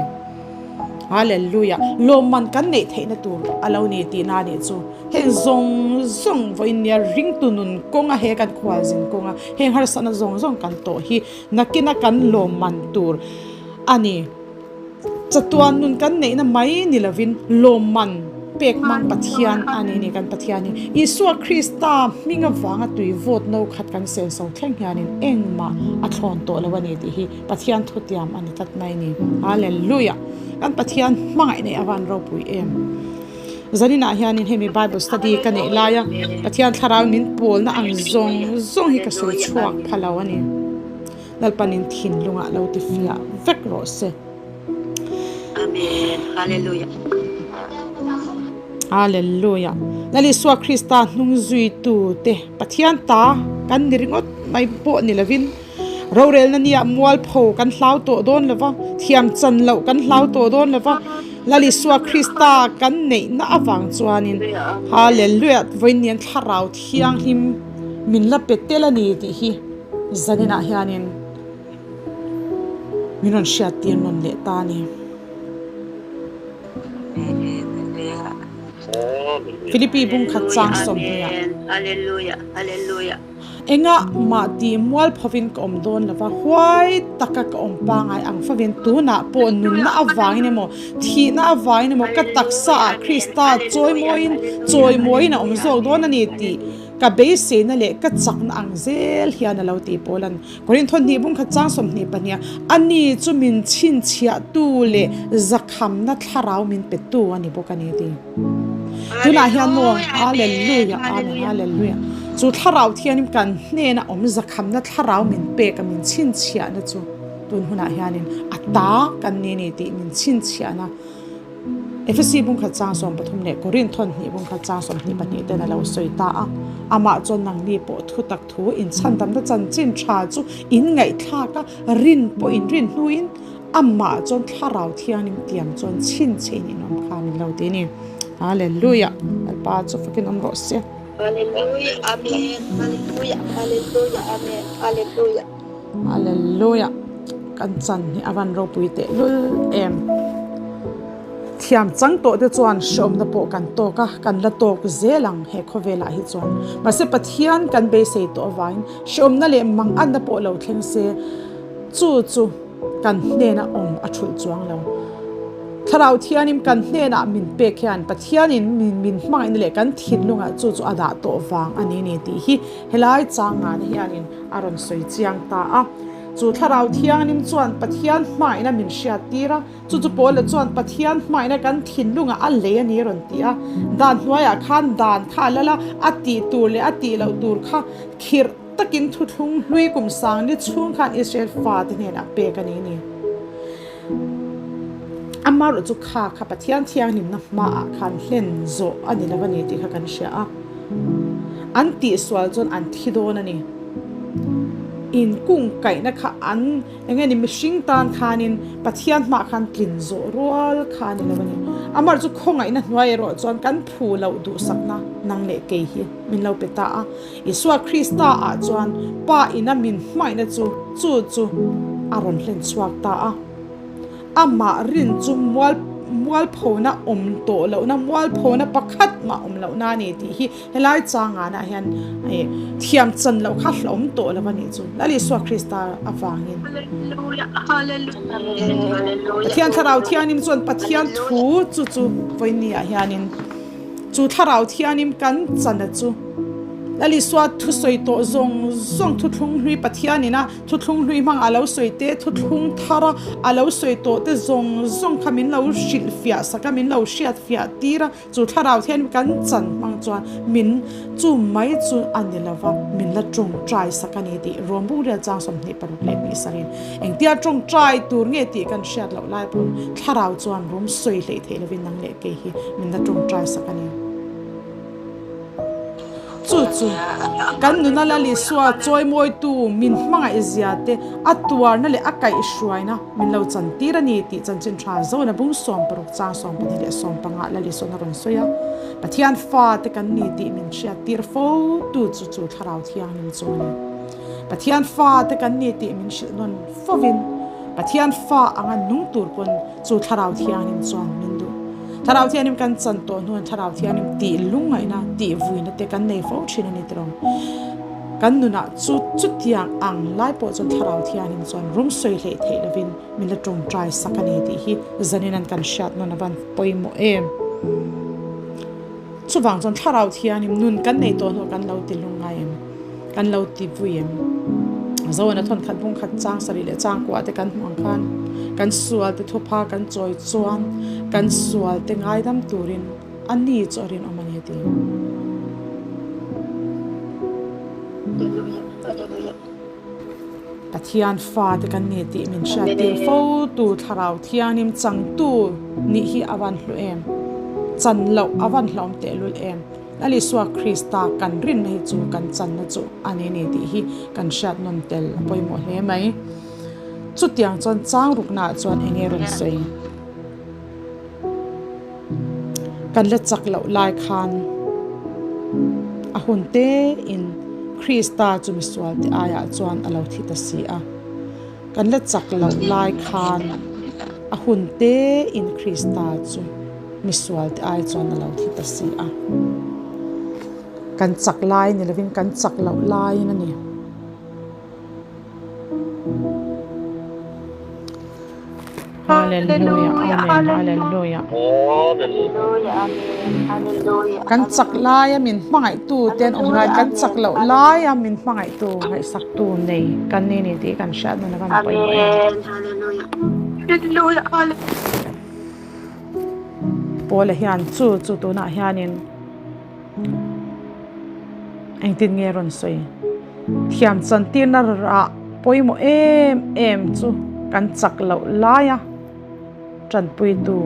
Hallelujah! Lawmman kan neih theihna tur a lo ni tihna a nih chu. Heng zawng zawng vawiin nia ringtu nun kawnga he kan khualzin kawnga heng harsatna zawng zawng kan tawh hi nakina kan lawmman tur a ni. Chatuan nun kan neihna mai ni lovin lawmman pek hmang Pathian a ni ni kan Pathian hi. Isua Krista hming avanga tui vawt no khat kan senso thleng hianin engmah a thlawn tawh lo a ni tih hi Pathian thutiam a ni tlat mai ni. Hallelujah! Kan Pathian hmangaih neih avan ropui em. Zaninah hianin hemi Bible study ka neih laia Pathian thlarau min pawlna ang zawng zawng hi ka sawi chhuak pha lo a ni. Lalpanin thinlungah lo ti fiah vek rawh se. Amen. Hallelujah. Hallelujah. Lal Isua Krista hnung zuitu te Pathian ta kan ni ringawt mai pawh ni lovin rorelna nia mualpho kan hlau tawh dawn lova, thiam chan loh kan hlau tawh dawn lova, Lal Isua Krista kan neihna avang chuanin Hallelujah vawiin thlarau thianghlim min la pe tel a ni tih hi Zaninah hianin min rawn hriat tir nawn leh ta a ni. Philippi bung khat chang 20 ah. Engah mah ti mual phovin ka awm dawn lova, huai taka ka awm pangai ang favin tunah pawh nunna avangin emaw, thihna avangin emaw ka taksa ah Krista chawimawiin chawimawiin a awm zawk dawn a ni tih Ka beiseina leh ka chakna ang zel hian a lo ti pawl an. Korintho hnih bung khat chang 22 a ni chu min chhinchhiahtu leh zakhamna thlarau min petu a ni bawk a ni a ti. Tunah hian maw Hallelujah Amen Hallelujah chu thlarau thianin kan hnena awm zakhamna thlarau min pek a min chhinchhiahna chu tun hunah hianin a ta kan ni a ni tih min chhinchhiahna Efesi bungkhat chang 13 leh Korinth hnih bungkhat chang 22 ten a lo sawi ta a. Amah chuan nangni pawh thutak thu inchhandamna chanchin tha chu in ngaihthlak a, rin pawh in rin hnuin amah chuan thlarau thiangin tiang chuan chhinchhe in in awm kha min lo ti a ni. Hallelujah! Lalpa chu fakin awm rawh se. Hallelujah Amen Hallelujah Hallelujah Amen Hallelujah. Hallelujah kan chan hi a van ropui teh lul em thiam chang tawh te chuan hreawmna pawh kan tawk a kan la tawk zel ang he khawvelah hi chuan mahse Pathian kan beisei tawh avangin hreawmna leh manganna pawh lo thleng se chu chu kan hnena awm a thulh chuang lo. Thlarau Thianim kan hnenah min pek hian Pathianin min min hmangaihna leh kan thinlungah chu chu a dah tawh vang a ni ni tih hi helai changngana hianin a rawn sawi chiang ta a. Chu Thlarau Thianghlim chuan Pathian hmangaihna min hriat tir a, chu chu Paula chuan Pathian hmangaihna kan thinlungah a lei a ni a rawn ti a. Dan hnuaiah khan dan kha a lal a, a tih tur leh a tih loh tur kha khirh takin thuthlung hlui kum sang ni chhung khan Israel fate hnenah pek a ni ni. Amaherawh chu kha kha Pathian thianghlimna hmaah khan hlen zawh a ni lo a ni tih kha kan hria a. An tihsual chuan an thi dawn a ni. Inkung kaihna kha an eng nge ni mihring tan khanin Pathian hmaah khan tlin zawh rual kha a ni lo a ni. Amaherawh chu khawngaihna hnuai erawh chuan kan phu loh duhsakna nang leh kei hi min lo pe ta a. Isua Krista ah chuan Pa ina min hmangaihna chu chu chu a rawn hlen chhuak ta a. Amah rin chu mual mualphona awm tawh lohna, mualphona pakhat mah awm lohna a ni tih hi helai changanah hian thiam chan loh kha hlauhawm tawh lo a nih chu. Lal Isua Krista avangin. Pathian Thlarau Thianghlim chuan Pathian thu chu chu vawinia hianin Chu thlarau thianim kan chana chu Lal Isua thusawi tawh zawng zawng thuthlung hlui Pathian ina thuthlung hlui hmang a lo sawi te, thuthlung thara a lo sawi tawh te zawng zawng kha min lo hrilh fiah sak a, min lo hriat fiah tir a, chu thlarau thianim kan chan hmang chuan min chu mai chu a ni lo va, min la tawngtai sak a ni tih Rom Bungrel chang 26 sarin engtia tawngtai tur nge tih kan hriat loh lai pawn thlarau chuan rum sawi hleih theih lovin nang leh Kei hi min la tawngtai sak a ni. Chu chu kan nuna Lal Isua chawimawitu min hmangaih zia te a tuarna leh a kaihhruaina min lo chantir a ni tih chanchin tha Zona bung 60 chang 12 leh 15 Lal Isuan a rawn sawi a. Pathian fate kan ni tih min hriattir fo tu chu chu Thlarau Thianghlim chu a ni. Pathian fate kan ni tih min hrilh nawn fovin Pathian fa anga nung tur pawn chu Thlarau Thianghlim chuan min duh. Thlarau Thianghlim kan chan tawh hnuan Thlarau Thianghlim tih lungngaihna, tih vuina te kan nei fo thin a ni tiraw. Kan nunah chu chutiang ang lai pawh chuan Thlarau Thianghlim chuan rum sawi hleih theih lovin min la tawngtai sak a ni tih hi zanin an kan hriat nawn avan pawimawh em. Chuvang chuan Thlarau Thianghlim nun kan nei tawh hnuah kan lo ti lungngai em? Kan lo ti vui em? Zoan a thawn khat bung khat chang sarih leh chang kuah te kan hmuh ang khan kan sual te thupha kan chawi chuan kan sual te ngaidam turin A ni chu a rinawm a ni a ti. Pathian fate kan ni tih min hriattir fo tu Thlarau Thianghlim changtu nih hi a van hlu em? Chan loh a van hlawm tehlul em? Lal Isua Krista kan rinna hi chu kan channa chu a ni ni tih hi kan hriat nawn tel a pawimawh hle mai. Chutiang chuan chang ruknaah chuan eng nge rawn sawi? Kan la chak loh lai khan a hun tein Krista chu misual te aiah chuan a lo thi ta si a. Kan la chak loh lai khan a hun tein Krista chu misual te ai chuan a lo thi ta si a. Kan chak lai ni lovin kan chak loh laiin a ni. Hallelujah Amen Hallelujah Kan chak laia min hmangaihtu te an awm lai kan chak loh laia min hmangaihtu ngaihsaktu nei kan ni ni tih kan hriat nuna kan pawimawh em. Paula hian chu chu tunah hianin Engtin nge rawn sawi? Thiam chantirna rah pawimawh em em chu kan chak loh laia tanpuitu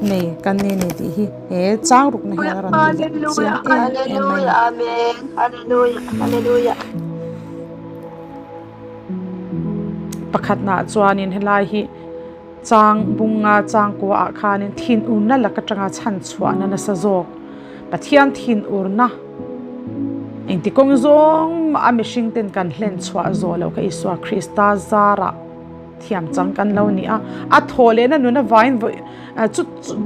nei kan ni ni tih hi he chang rukna hian a rawn ti leh chiang em em mai a ni. Pakhatnaah chuanin helai hi Chang bunga chang kuaah khanin thinurna lak atanga chhan chhuahna nasa zawk Pathian thinurna engti kawng zawng mah a mihring ten kan hlen chhuah zawh loh kha Isua Krista zarah thiam chang kan lo ni a, a thawh lehna nun avangin vawi chu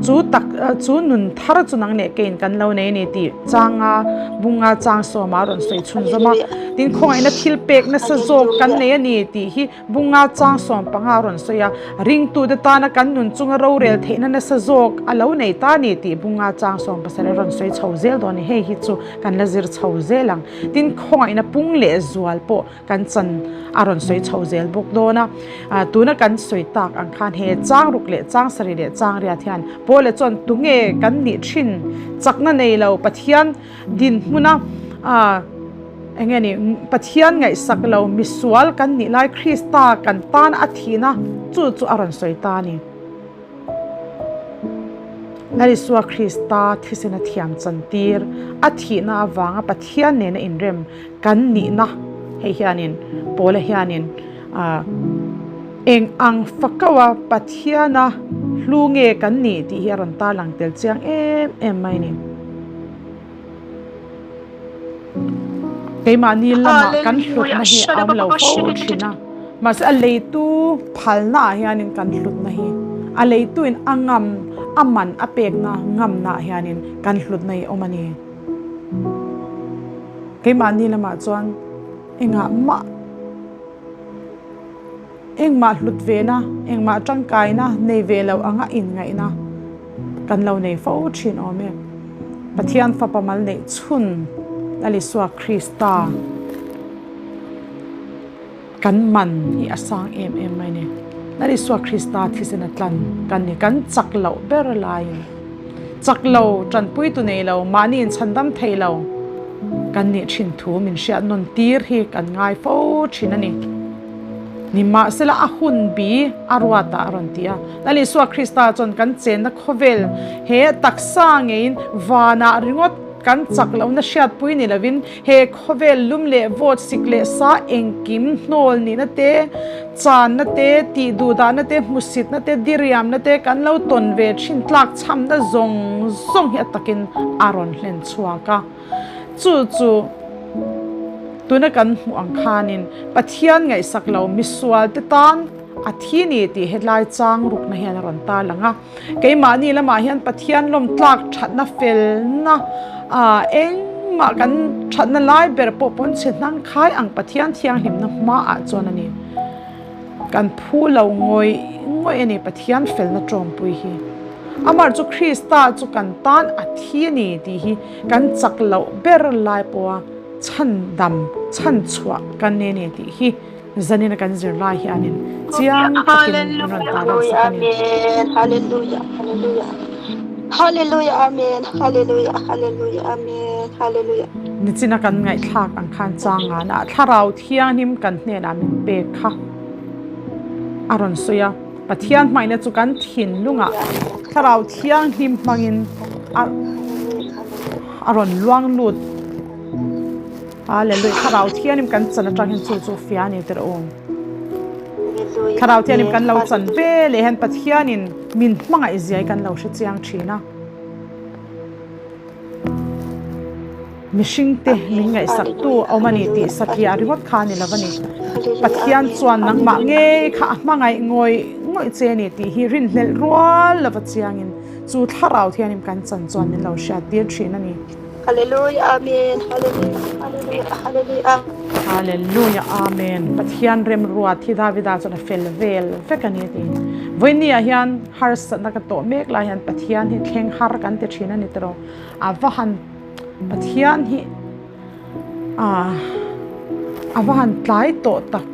chu tak chu nun thar chu nang leh keiin kan lo nei a ni tih changa bunga chang sawma a rawn sawi chhunzawm a, tin khawngaihna thil pek nasa zawk kan nei a ni tih hi Bunga chang 15 a rawn sawi a, ringtute tana kan nun chunga rorel theihna nasa zawk a lo nei ta a ni tih Bunga chang 17 a rawn sawi chho zel dawn a ni. Hei hi chu kan la zir chho zel ang. Tin, khawngaihna pung leh zual pawh kan chan a rawn sawi chho zel bawk dawn a. Tuna kan sawi tak ang khan he chang ruk leh chang sarih leh chang riat hian Paula chuan tunge kan nih thin chakna nei lo Pathian dinhmuna Eng nge ni, Pathian ngaihsak lo misual kan nih lai Krista kan tan a thihna chu chu a rawn sawi ta a ni. Lal Isua Krista thisen a thiam chantir a thihna avanga Pathian nena inrem kan nihna hei hianin Paula hianin eng ang fakaua Pathiana hlu nge kan nih tih hi a rawn tarlang tel chiang em em mai a ni. Keimahni lamah kan hlutna hi a awm lo fo thin a, mahse a leitu phalna ah hianin kan hlutna hi a leituin a ngam a man a pekna ngamna ah hianin kan hlutna hi a awm a ni. Keimahni lamah chuan engah mah engmah hlut vena engmah tangkaina nei ve lo anga inngaihna kan lo nei fo thin awm e. Pathian fapa mal neih chhun Lal Isua Krista kan man hi a sang em em mai ni. Lal Isua Krista thisen a tlan kan ni. Kan chak loh ber laiin chak lo tanpui tu nei lo mahni inchhandam thei lo kan nih thin thu min hriat nawn tir hi kan ngai fo thin a ni. Nimahsela a hun bi a ruat ah a rawn ti a. Lal Isua Krista chuan kan chenna khawvel he taksa ngeiin vanah ringawt kan chak lohna hriatpui ni lovin he khawvel lum leh vawt sik leh sa engkim hnawl nihna te, channa te, tih duhdahna te, hmusitna te, diriamna te kan lo tawn ve thin tlak chhamna zawng zawng hi a takin a rawn hlen chhuak a. Chu chu tuna kan hmuh ang khanin Pathian ngaihsak lo misualte tan a thi ni tih hetlai chang rukna hian a rawn tarlang a. Keimahni lamah hian Pathian lawm tlak thatna felna engmah. chungah kan thatna lai ber pawh pawn chhe hnang khai ang Pathian thianghlimna hmaah chuan a ni. Kan phu lo ngawih ngawih a ni Pathian felna tawngpui hi. Amah chu Krista chu kan tan a thi a ni tih hi kan chak loh ber lai pawha chhan dam chhan chhuah kan nei a ni tih hi zanin a kan zir lai hianin chiang takin min rawn ta lang sak a ni. Hallelujah, Hallelujah, Hallelujah, Amen, Hallelujah, Hallelujah, Amen, Hallelujah. Nichina kan ngaihthlak ang khan changana thlarau Thianghlim kan hnenah min pek kha a rawn sawi a, Pathian hmaina chu kan thinlungah Thlarau Thianghlim hmangin a a rawn luang lut. Hallelujah. Thlarau Thianghlim kan chan atang hian chu chu fia a ni tirh u. Thlarau Thianghlim kan lo chan ve leh hian Pathianin min hmangaih zia hi kan lo hre chiang thin a. Mihringte min ngaihsaktu a awm a ni tih satliah ringawt kha a ni lo a ni. Pathian chuan nangmah ngei kha a hmangaih ngawih ngawih che a ni tih hi rinhlelh rual lova chiangin chu thlarau thianin kan chan chuan min lo hriat tir thin a ni. Hallelujah Amen Hallelujah Hallelujah Hallelujah. Hallelujah Amen Pathian remruat hi Davida chuan a fel vel vek a ni a ti. Vawinia hian harsatna ka tawh mek lai hian Pathian hi thleng har kan ti thin a ni tiraw. A va han Pathian hi ah a va han tlai tawh tak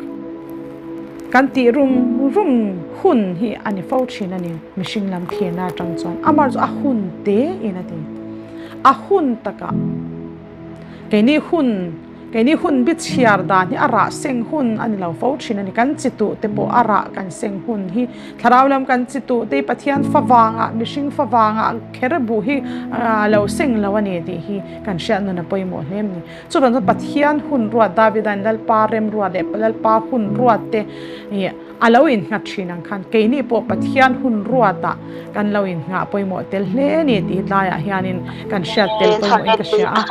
kan tih rum rum hun hi a ni fo thin a ni mihring lam thirna atang chuan amah chu a hun te in a ti a hun takah keini hun Keini hun bi chhiar dan hi a rah seng hun a ni lo fo thin a ni. Kan chi tuh te pawh a rah kan seng hun hi thlarau lam kan chi tuh te hi Pathian fa vangah mihring fa vangah kher buh hi a lo seng lo a ni tih hi kan hriat nun a pawimawh hle a ni. Chuvang chuan Pathian hun ruat Davida'n Lalpa remruat leh Lalpa hun ruat te ih A lo innghat thin ang khan keini pawh Pathian hun ruatah kan lo inngah pawimawh tel hle a ni tih tlaiah hianin kan hriat tel pawimawhin ka hria a.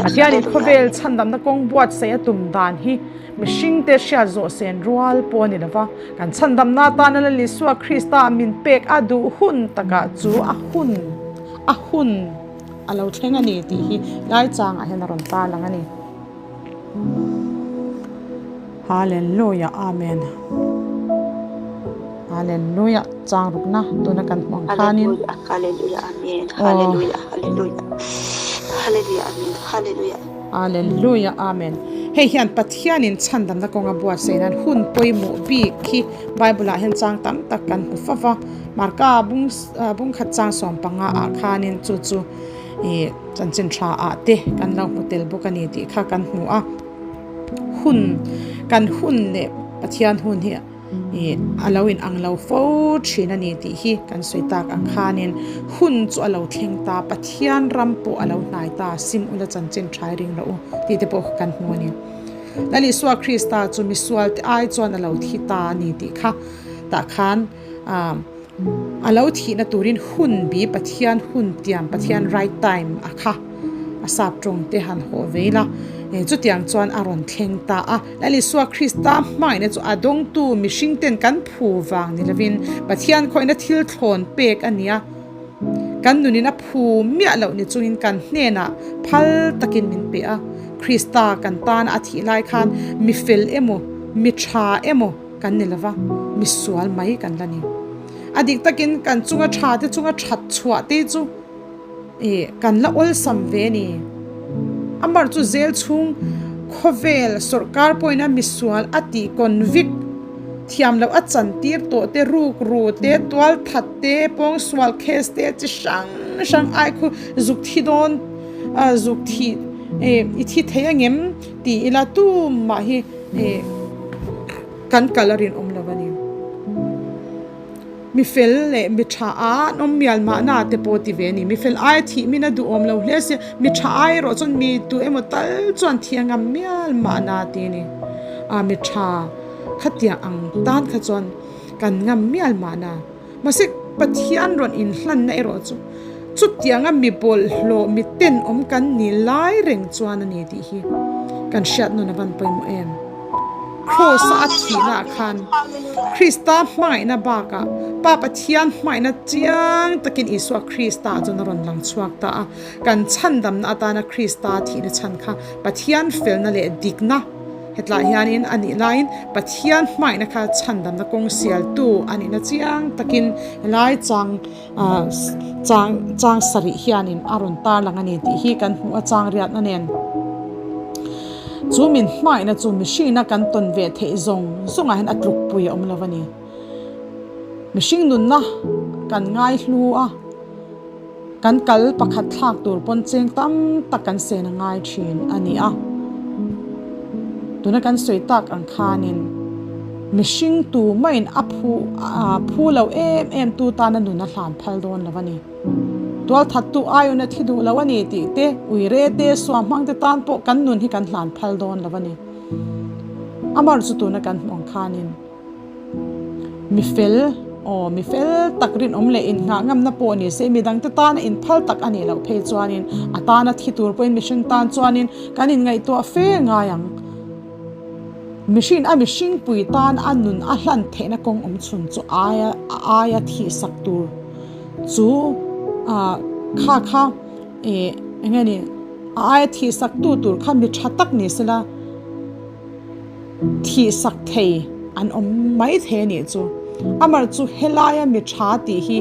Pathianin khawvel chhandamna kawng buatsaih a tum dan hi mihringte hriat zawh sen rual pawh a ni lo va, kan chhandamna atana Lal Isua Krista min pek a duh hun takah chu a hun a hun a lo thleng a ni tih hi lai changah hian a rawn tarlang a ni. Hallelujah Amen Hallelujah chang rukna tuna kan hmu ang khanin Hallelujah Amen Hallelujah Hallelujah Hallelujah Amen Hallelujah Hallelujah Amen Hei hian Pathianin chhandamna kawnga buatsaih nan hun pawimawh bik hi Bible ah hian chang tam tak kan hmu fo va Marka bung bungkhat chang 15 ah khanin chu chu ih chanchin tha ah te kan lo hmu tel bawk a ni tih kha kan hmu a. Hun, kan hun leh Pathian hun hi ih a lo in ang lo fo thin a ni tih hi kan sawi tak ang khanin hun chu a lo thleng ta, Pathian ram pawh a lo hnai ta, sim ula chanchin thai ring rawh u tih te pawh kan hmu a ni. Lal Isua Krista chu misual te ai chuan a lo thi ta a ni tih kha tah khan ah a lo thihna turin hun bi Pathian hun tiam Pathian right time a kha a sap tawng te han hawh ve ila chutiang chuan a rawn thleng ta a Lal Isua Krista hmangaihna chu a dawngtu mihring ten kan phu vang ni lovin Pathian khawihna thil thlawn pek a ni a kan nunin a phu miah loh ni chungin kan hnenah phal takin min pe a Krista kan tana a thih lai khan mi fel emaw mi tha emaw kan ni lova, misual mai kan la ni. A dik takin kan chunga tha te chunga that chhuah te chu ih kan la awlsam ve a ni. Amar chu zel chhung khawvel sawrkar pawhin a misual a tih convict thiam loh a chan tir tawh te, ruk ru te, tual that te, pawngsual case te chi hrang hrang ai khu zuk thi dawn zuk thih ih i thi thei angem tih ila tumah hi ih Kan kal a rinawm lo a ni. Mi fel leh mi tha a an awm mial mahna te pawh ti ve a ni. Mi fel aia thih min a duhawm lo hle sia, mi tha ai erawh chuan mi tu emaw tal chuan thi a ngam mial mahna ti a ni. A mi tha khatiang ang tan kha chuan kan ngam mial mahna. Mahse Pathian rawn inhlanna erawh chu chutianga mi bawlhhlawh mi tenawm kan ni lai reng chuan a ni tih hi kan hriat nawn a van pawimawh em. Kraws-a a thihnaah khan Krista hmangaihna bakah Pa Pathian hmangaihna chiang takin Isua Krista chuan a rawn lang chhuak ta a. Kan chhandamna atana Krista thihna chhan kha Pathian felna leh dikna hetlai hianin a nih laiin Pathian hmangaihna kha chhandamna kawng sialtu a nihna chiang takin helai chang chang chang sarih hianin a rawn tarlang a ni tih hi kan hmuh a chang riatna nen chu min hmangaihna chu mihringna kan tawn ve theih zawng zawngah hian a tlukpui a awm lo a ni. Mihring nunna kan ngaihlu a. Kan kal pakhat thlak tur pawn cheng tam tak kan sen a ngai thin a ni a. Tuna kan sawi tak ang khanin mihring tu maiin a phu phu lo em em tu tana nun a hlan phal dawn lo a ni. Tualthattu aiawna thi duh lo a ni tih te, uire te, suahmang te tan pawh kan nun hi kan hlan phal dawn lo a ni. Amar chu tuna kan hmuh ang khanin. Mi fel, aw mi fel tak rinawm leh inngah ngamna pawh ni se, midangte tana inphal tak a nih loh phei chuanin a tana thi tur pawhin mihring tan chuanin kan inngaihtuah fe ngai ang. Mihring a mihringpui tan a nun a hlan theihna kawng awm chhun chu aia aia thihsak tur chu ah kha kha eh eng nge ni a aia thihsak tu tur kha mi tha tak ni sela. Thihsak thei an awm mai thei a nih chu. Amar chu helaia mi tha tih hi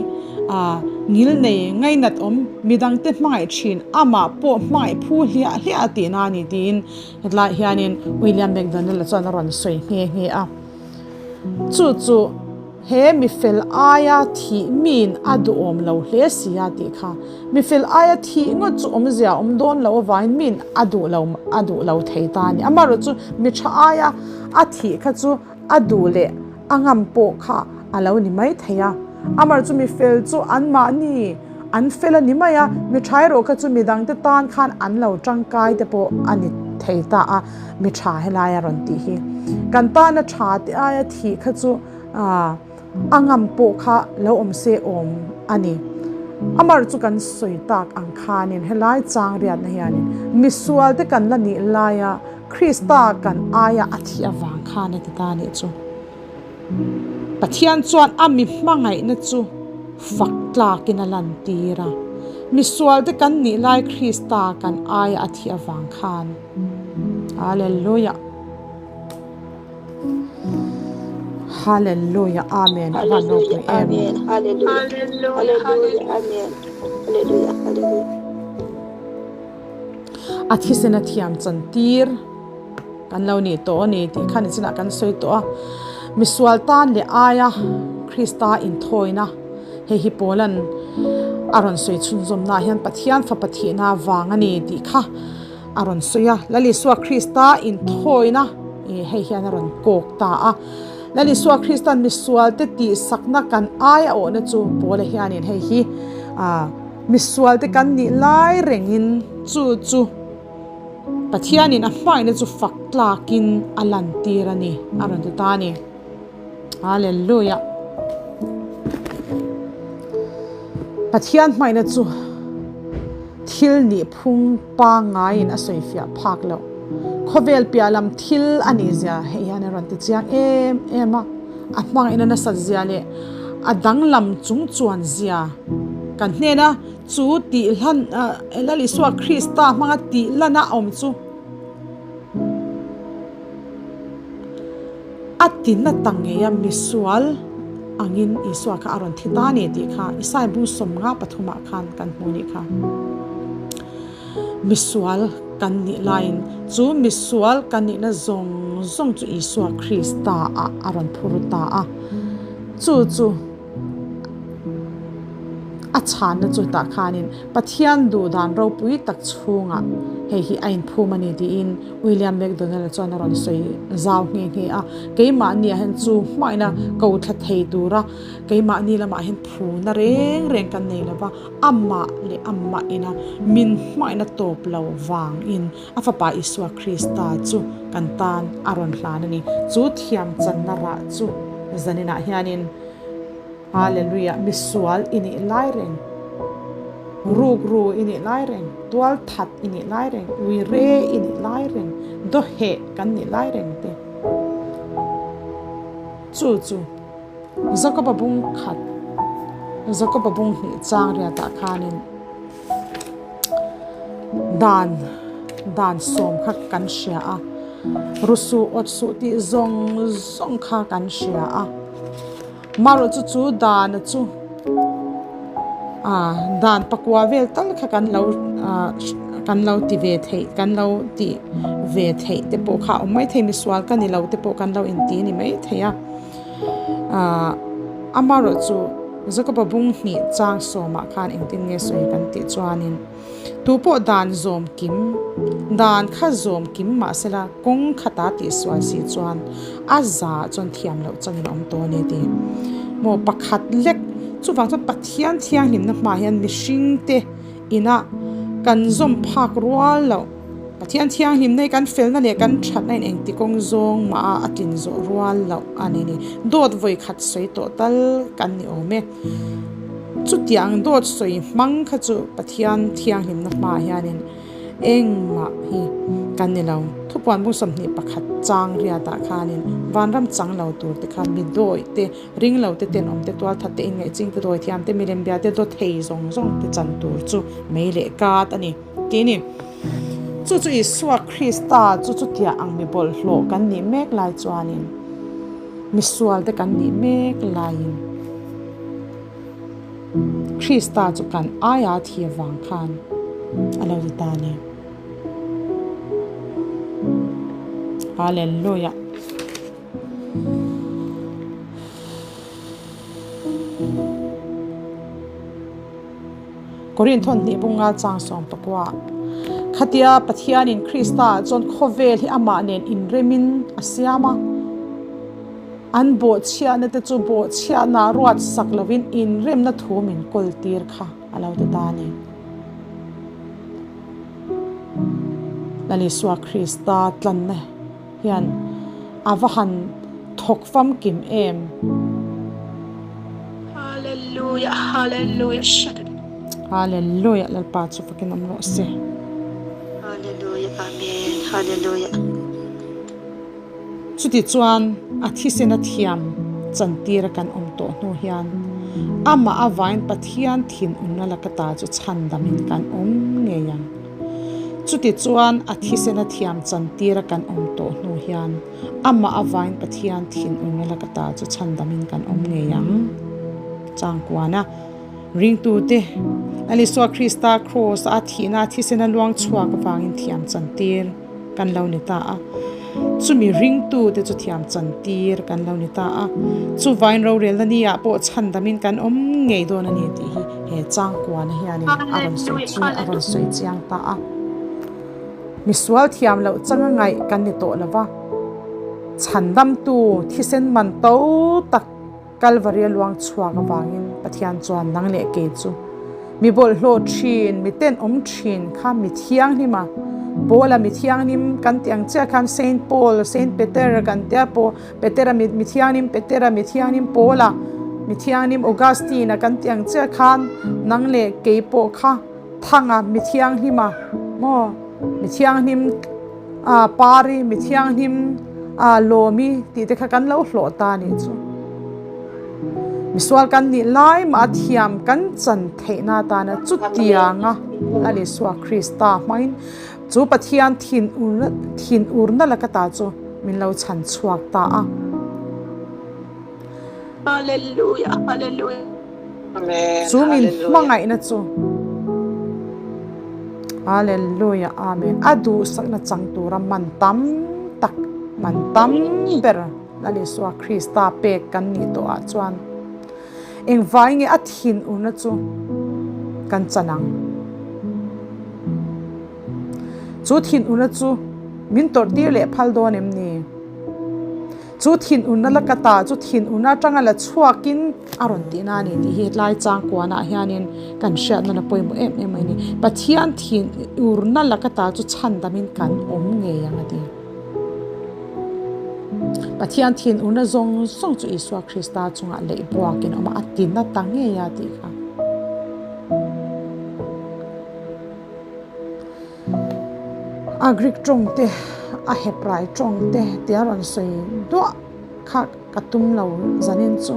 ngil nei ngainat awm midangte hmangaih thin amah pawh hmangaih phu hliah hliah a tihna a ni tiin hetlaiah hianin William McDonald-a chuan a rawn sawi nghe nghe a. Chu chu. He mifel aia thih miin a duhawm lo hle si a tih kha. Mifel aia thih ngawt chu awmzia a awm dawn loh avangin miin a duh lo a duh lo thei ta a ni. Amaherawh chu mi tha aia a thih kha chu a duh leh a ngam pawh kha a lo ni mai thei a. Amaherawh chu mifel chu anmahni an fel a ni mai a, mi tha erawh kha chu midangte tan khan an lo tangkai te pawh a ni thei ta a, mi tha helai a rawn tih hi. Kan tana tha te aia thih kha chu A ngam pawh kha lo awm se awm a ni. Amar chu kan sawi tak ang khanin helai chang riatna hianin misualte kan la nih laia Krista kan aia a thih avang khan a ti ta nih chu. Pathian chuan a mi hmangaihna chu fak tlakin a lantir a, misualte kan nih lai Krista kan aia a thih avang khan. Hallelujah. Hallelujah Amen a van ropui em. A thisen a thiam chan tir kan lo nih tawh a ni tih kha nichinah kan sawi tawh a. Misual tan leh aia Krista inthawina hei hi Paulan a rawn sawi chhunzawmnaah hian Pathian fapa thihna vang a ni tih kha A rawn sawi a, Lal Isua Krista inthawina ih hei hian a rawn kawk ta a. Lal Isua Krista'n misualte tihsakna kan ai a awhna chu Paula hianin hei hi ah misualte kan nih lai rengin chu chu Pathianin a hmangaihna chu fak tlakin a lantir a ni a rawn ti ta a ni. Hallelujah. Pathian hmangaihna chu thil nih phung pangngaiin a sawi fiah phak loh. Khawvel piah lam thil a nih zia hei hian a rawn ti chiang em em a, a hmangaihna nasat zia leh a danglam chung chuan zia kan hnena chu tihlan Lal Isua Krista hmanga tihlana awm chu A tina ta ngei a, misual angin Isua kha a rawn thi ta a ni tih kha Isaiah bung sawmnga pathumah khan kan hmu nih kha. Misual kan nih laiin chu misual kan nihna zawng zawng chu Isua Krista ah a rawn phur ta a, chu chu A chhanna chu tah khanin Pathian duhdan ropui tak chhungah hei hi a inphum a ni tiin William McDonald-a chuan a rawn sawi zau nghe nghe a. Keimahniah hian chu hmaina ko thla thei tura keimahni lamah hian phuna reng reng kan nei lo va, amah leh amah ina min hmaina tawp lo vangin a Fapa Isua Krista chu kan tan a rawn hlan a ni. Chu thiamchanna rah chu zaninah hianin Hallelujah, misual i nih lai reng, rukru i nih lai reng, tualthat i nih lai reng, uire i nih lai reng, dawheh kan nih lai reng te. Chu chu Jakoba bung khat, Jakoba bung hnih chang riatah khanin dan dan sawm kha kan hria a, rusuh awt suh tih zawng zawng kha kan hria a. Marawh chu chu dana chu ah dan pakua vel tal kha kan lo ah kan lo ti ve theih kan lo tih ve theih te pawh kha a awm maithei misual ka ni lo te pawh kan lo inti a ni maithei a ah amarawh chu Jakoba bung hnih chang sawmah khan engtin nge sawi kan tih chuanin. Tu pawh dan zawm kim, dan kha zawm kim mahsela kawng khata tihsual si chuan a za chuan thiam loh changin a awm tawh a ni ti. Maw pakhat lek, chuvang chuan Pathian thianghlimna hmaah hian mihringte inah kan zawm phak rual loh. Pathian thianghlimna hi kan felna leh kan thatna in engti kawng zawng mah a a tlin zawh rual loh a ni ni. Dawt vawi khat sawi tawh tal kan ni awm e. Chutiang dawt sawi hmang kha chu Pathian thianghlimna hmaah hianin engmah hi kan ni lo. Thupuan bung 21 chang riatah khanin vanram chang lo tur te kha mi dawih te, ring lo te, tenawm te, tualthat te, inngaihching te, dawithiam te, milem bia te, dawt thei zawng zawng te chan tur chu mei leh kat a ni tih a ni. Chu chu Isua Krista chu chutiang ang mi bawlhhlawh kan nih mek lai chuanin misual te kan nih mek laiin Krista chu kan aia thi avang khan a lo ti ta a ni. Hallelujah. Korinth hawn hnih bunga chang 11 Khatia Pathianin Krista ah chuan khawvel hi amah nen inremin a siam a, an bawhchhiahna te chu bawhchhiahna ruat sak lovin inremna thu min kawl tir kha a lo ti ta a ni. Lal Isua Krista tlanna hian a va han thawk famkim em? Hallelujah Hallelujah Hallelujah Lalpa chu fakin awm rawh se. Hallelujah Amen Hallelujah. Chuti chuan a thisen a thiam chantir a kan awm tawh hnu hian amah avain Pathian thinurna laka ta chu chhandamin kan awm ngei ang. Chutichuan, a thisen a thiam chantira kan awm tawh hnu hian amah avain Pathian thinurna laka ta chu chhandamin kan awm ngei ang. Changkuana ringtute Lal Isua Krista Kraws-a a thihna a thisen a luang chhuak avangin thiam chantir kan lo ni ta a. Chumi ringtute chu thiam chantir kan lo ni ta a. Chuvain rorelna ni ah pawh chhandamin kan awm ngei dawn a ni tih hi he changkuana hianin a rawn sawi chu a rawn sawi chiang ta a. Misual thiam loh changa ngaih kan ni tawh lo va, chhandamtu thisen man to tak Kalvari a luang chhuak avangin Pathian chuan nang leh kei chu mi bawlhhlawh thin, mi tenawm thin kha mi thianghlim a, Paula mi thianghlim kan tih ang chiah khan Saint Paul, Saint Peter kan tia pawh Petera mi mi thianghlim Petera mi thianghlim Paula mi thianghlim Augustine-a kan tih ang chiah khan nang leh kei pawh kha Thanga mi thianghlim a maw mi thianghlim ah Pari mi thianghlim ah Lawmi tih te kha kan lo hlawh ta a nih chu. Misual kan nih lai mah a thiam kan chan theihna atana chutianga Lal Isua Krista hmangin chu Pathian thin urna thin urna laka ta chu min lo chhan chhuak ta a. Hallelujah Hallelujah. Amen. Chu min Hallelujah. hmangaihna chu Hallelujah Amen a duhsakna chang tura man tam tak man tam ber Lal Isua Krista pek kan nih tawh ah chuan engvai nge a thin urna chu kan chan ang. Chu thin urna chu min tawrh tir leh phal dawn em ni? Chu thinurna la ka ta chu thinurna atanga la chhuakin a rawn tihna a ni tih hi hetlai changkuanah hianin kan hriatna la pawimawh em em mai a ni. Pathian thinurna la ka ta chu chhandamin kan awm ngei ang a ti. Pathian thinurna zawng zawng chu Isua Krista chungah leih buakin a awm a, a tina ta ngei a tih kha. A Greek tawng te, a Hebrai tawng te tia rawn sawi duah kha ka tum lo zanin chu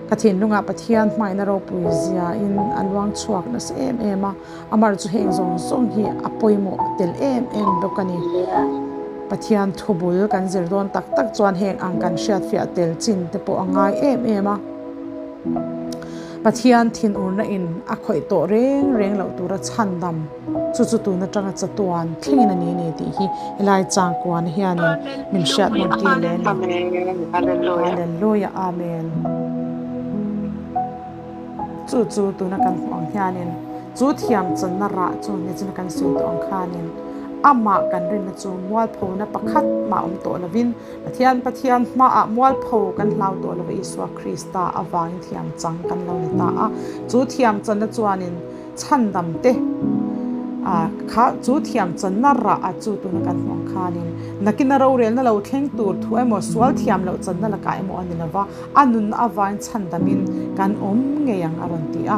ka thinlungah Pathian hmaina ropui zia in a luang chhuak nasa em em a, amar chu heng zawng zawng hi a pawimawh tel em em bawk a ni. Pathian thubul kan zir dawn tak tak chuan heng ang kan hriatfiah tel chin te pawh a ngai em em a. Pathian thinurna in a khawih tawh reng reng loh tura chhandam chu chu tun atanga chatuan thlengin a ni ni tih hi helai changkuan hianin min hriat nawn tir leh a ni. Hallelujah Amen. Chu chu tuna kan hmuh ang hianin chu thiam channa rah chu nichin kan sawi tawh ang khanin amah kan rinna chu mualphona pakhat mah awm tawh lovin Pathian Pathian hmaah mualpho kan hlau tawh lo va, Isua Krista avangin thiam chang kan lo ni ta a. Chu thiam channa chuanin chhandam te kha chu thiam channa rah a chu tuna kan hmuh ang khanin nakina rorelna lo thleng tur thu emaw sual thiam loh channa lakah emaw a ni lo va, a nunna avangin chhandamin kan awm ngei ang a rawn ti a.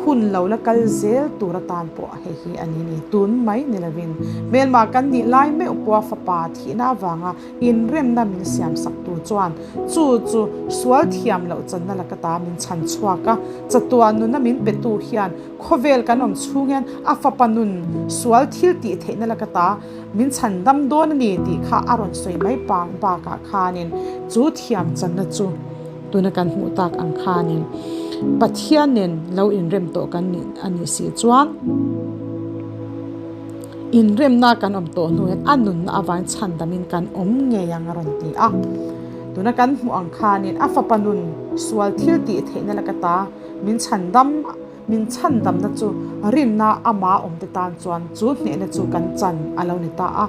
Hun lo la kal zel tur atan pawh hei hi a ni ni. Tun mai ni lovin hmelma kan nih lai meuh pawha fapa thihna avanga Inremna min siamsak tu chuan chu chu sual thiam loh channa laka ta min chhan chhuak a, chatuah nuna min petu hian khawvel kan awm chhung hian a fapa nun sual thil tih theihna laka ta min chhan dam dawn a ni tih kha a rawn sawi mai pang bakah khanin chu thiam channa chu tuna kan hmuh tak ang khanin Pathian nen lo inrem tawh kan nih a nih si chuan. Inremna kan awm tawh hnu hian a nunna avangin chhandamin kan awm ngei ang a rawn ti a. Tuna kan hmuh ang khanin a fapa nun sual thil tih theihna laka ta min chhandam min chhandamna chu rinna ama awmte tan chuan chu hnehna chu kan chan a lo ni ta a.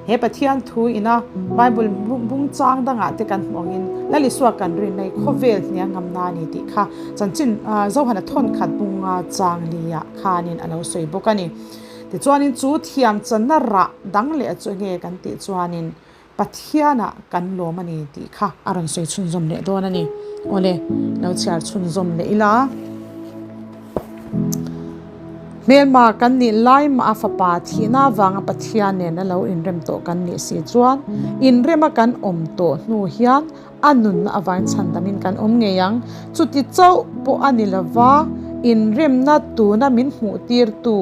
He Pathian thu ina Bible bung chang dangah te kan hmuh angin Lal Isua kan rinna hi khawvel hnia ngamna a ni tih kha chanchin Zohana thawnkhat bunga chang liah khanin a lo sawi bawk a ni. Tichuanin chu thiam channa rah dang leh chu enge kan tih chuanin Pathianah kan lawm a ni tih kha a rawn sawi chhunzawm leh dawn a ni. Awle, lo chhiar chhunzawm leh ila. Hmelma kan nih lai mah a fapa thihna avanga Pathian nen a lo inrem tawh kan nih si chuan inrema kan awm tawh hnu hian A nunna avangin chhandamin kan awm ngei ang. Chuti chauh pawh a ni lova, inremna tuna min hmuhtirtu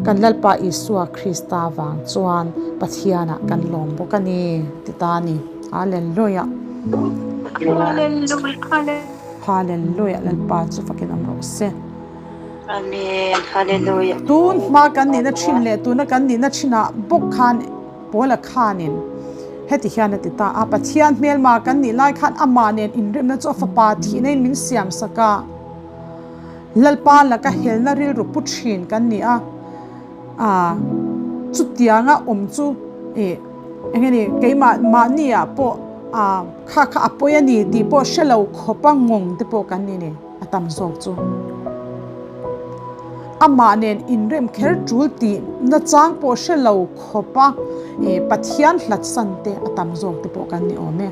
kan Lalpa Isua Krista vang chuan Pathianah kan lawm bawk a ni, ti ta a ni. Hallelujah! Hallelujah! Lalpa chu fakin awm rawh se. Amen. Hallelujah. Tun hma kan nihna thin leh tuna kan nihna thinah bawk khan Paula khanin heti hian a ti ta a, Pathian hmelma kan nih lai khan amah nen inremna chu a fapa thihna in min siam sak a, Lalpa laka helna rilru pu thin kan ni a, ah chutianga awm chu ih eng nge ni keimah mahni ah pawh ah kha kha a pawi a ni tih pawh hre lo khawpa ngawng te pawh kan ni ni a tam zawk chu. Amah nen inrem kher tul tih nachang pawh hre lo khawpa Pathian hlatsan te a tam zawk te pawh kan ni awm e.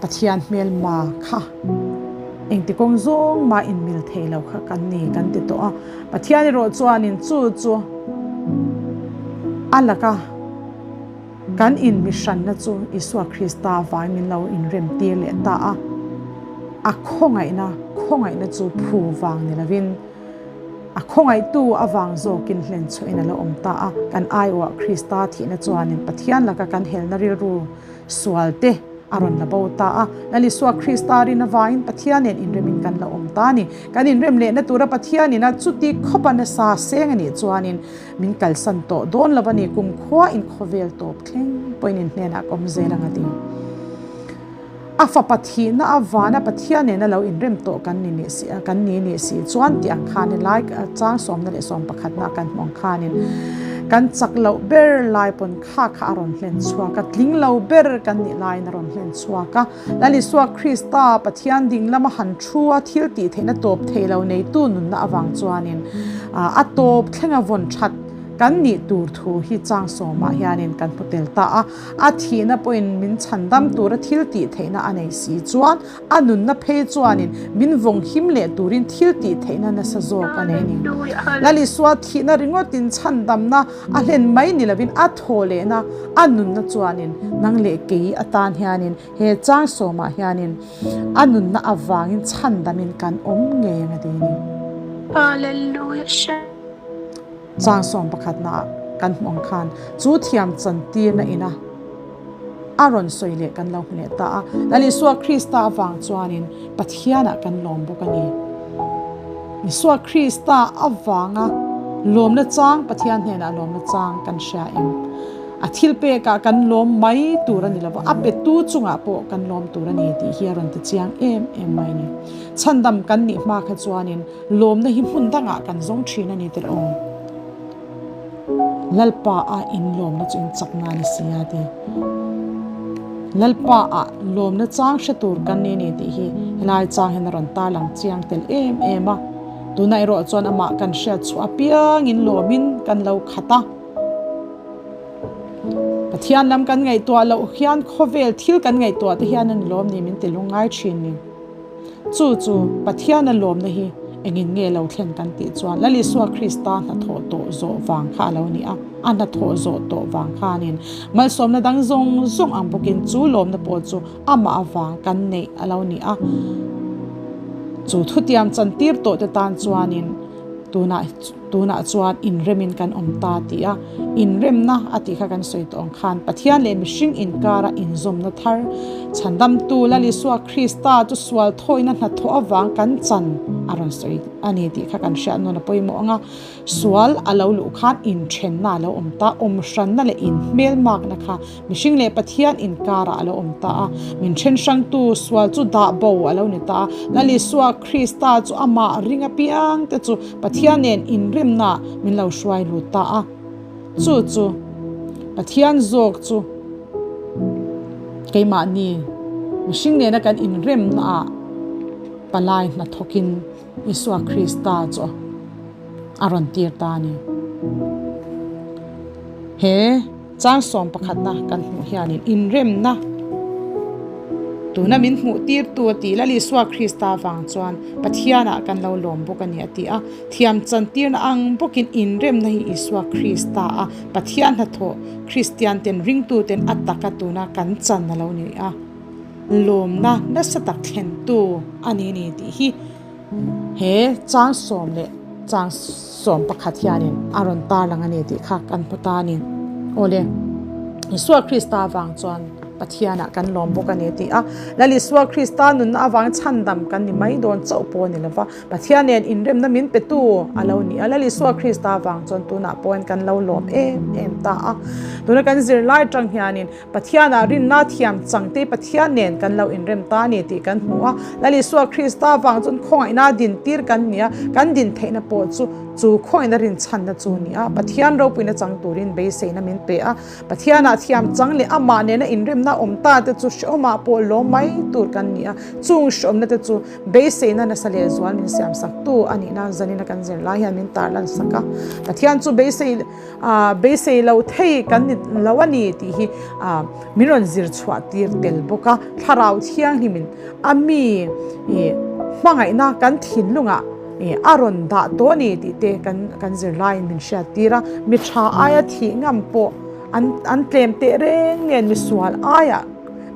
Pathian hmelma kha engti kawng zawng mah inmil thei lo kha kan ni kan ti tawh a. Pathian erawh chuanin chu chu a laka kan inmihranna chu Isua Krista vai min lo inremtir leh ta a. A khawngaihna khawngaihna chu phu vang ni lovin A khawngaihtu avang zawkin hlen chhuahin a lo awm ta a. Kan aiawh Krista thihna chuanin Pathian laka kan helna rilru sualte a rawn la bo ta a. Lal Isua Krista rin avangin Pathian nen inremin kan la awm ta a ni. Kan inrem lehna tura Pathianin a chuti khawpa nasa seng a nih chuanin min kalsan tawh dawn lo a ni. Kumkhua inkhawvel tawp thleng pawhin inhnenah ka awm zel ang a ti. A fapa thihna avana Pathian nena lo inrem tawh kan ni nih si kan ni nih si chuan tih ang khanin lai chang sawmna leh sawm pakhatna kan hmuh ang khanin kan chak loh ber lai pawn kha kha a rawn hlen chhuak a, tling lo ber kan nih laiin a rawn hlen chhuak a. Lal Isua Krista Pathian ding lama han thu a thil tih theihna tawp thei lo neitu nunna avang chuanin a tawp thlenga vawn that. kan nih tur thu hi chang sawmah hianin kan hmu tel ta a. A thihna pawhin min chhandam tura thil tih theihna a nei si chuan a nunna phei chuanin min vawng him leh turin thil tih theihna nasa zawk a nei a ni. Lal Isua thihna ringawtin chhandamna a hlen mai ni lovin a thaw lehna a nunna chuanin nang leh kei atan hianin he chang sawmah hianin a nunna avangin chhandamin kan awm ngei ang a ti a ni. Hallelujah. Chang sawm pakhatnaah kan hmuh ang khan chu thiam chantirna ina a rawn sawi leh kan lo hmu leh ta a. Lal Isua Krista avang chuanin Pathianah kan lawm bawk a ni. Isua Krista avanga lawmna chang Pathian hnenah lawmna chang kan hria em? A thil pekah kan lawm mai tur a ni lo va, a petu chungah pawh kan lawm tur a ni tih hi a rawn ti chiang em em mai a ni. Chhandam kan nih hma kha chuanin Lawmna hi hmun dangah kan zawng thin a ni tel aw. Lalpa a in lawmna chu in chakna a ni si a ti. Lalpa ah lawmna chang hre tur kan ni a ni tih hi helai chang hian a rawn tarlang chiang tel em em a. Tuna erawh chuan amah kan hriat chhuah apiangin lawmin kan lo khat a. Pathian lam kan ngaihtuah loh hian khawvel thil kan ngaihtuah te hian a ni lawm ni min ti lungngai thin ni. Chu chu Pathiana lawmna hi engin nge lo thlen kan tih chuan Lal Isua Krista hnathawh tawh zawh vang kha a lo ni a, a hnathawh zawh tawh vang khanin malsawmna dang zawng zawng ang bawkin chu lawmna pawh chu amah avang kan neih a lo ni a. Chu thutiam chantir tawh te tan chuanin tunah tunah chuan inremin kan awm ta tih a, inremna a tih kha kan sawi tawh ang khan Pathian leh mihring inkara inzawmna thar chhandamtu Lal Isua Krista chu sual thawina hnathawh avang kan chan a rawn sawi a ni tih kha kan hriat nawn a pawimawh ang a, sual a lo luh khan inthenna a lo awm ta, awmhranna leh inhmelmakna kha Mihring leh Pathian inkarah a lo awm ta a, min then hrangtu sual chu dah bo a lo ni ta a. Lal Isua Krista chu amah ring apiang te chu Pathian nen inremna min lo hruai lut ta a. Chu chu Pathian zawk chu keimahni mihring nena kan inremnaah palai hnathawkin Isua Krista chu a rawn tir ta a ni. He. Chang sawm pakhatna kan hmuh hianin inremna tuna min hmuh tirtu a tih Lal Isua Krista vang chuan Pathianah kan lo lawm bawk a ni a ti a. Thiam chantirna ang bawkin inremna hi Isua Krista a Pathian hnathawh Kristian ten ringtu ten a taka tuna kan chan a lo ni a. Lawmna nasa tak thlentu a ni ni tih hi he chang sawm leh chang sawm pakhat hianin a rawn tarlang a ni tih kha kan hmu ta a ni. Awle, Isua Krista avang chuan Pathianah kan lawm bawk a ni tih a, Lal Isua Krista nunna avang chhandam kan ni mai dawn chauh pawh a ni lova, Pathian nen inremna min petu a lo ni a, Lal Isua Krista avang chuan tunah pawhin kan lo lawm em em ta a. Tuna kan zirlai tang hianin Pathianah rinna thiam changte Pathian nen kan lo inrem ta a ni tih kan hmu a. Lal Isua Krista vang chuan khawngaihna dintir kan ni a, kan din theihna pawh chu chu khawngaihna rinchhanna chu a ni a. Pathian ropuina chang turin beiseina min pe a. Pathianah thiam chang leh amah nena inremna awm ta te chu hrehawmah pawh lawm mai tur kan ni a. Chung hrehawmna te chu Beiseina nasa leh zual min siam sak tu a nihna zanina kan zir lai hian min tarlan sak a. Pathian chu beisei beisei lo thei kan ni lo a ni tih hi min rawn zir chhuah tir tel bawk a. Thlarau Thianghlimin a mi hmangaihna kan thinlungah a rawn dah tawh a ni tih te kan zir laiin min hriat tir a. Mi tha aia thih ngam pawh an tlem teh reng nen misual aia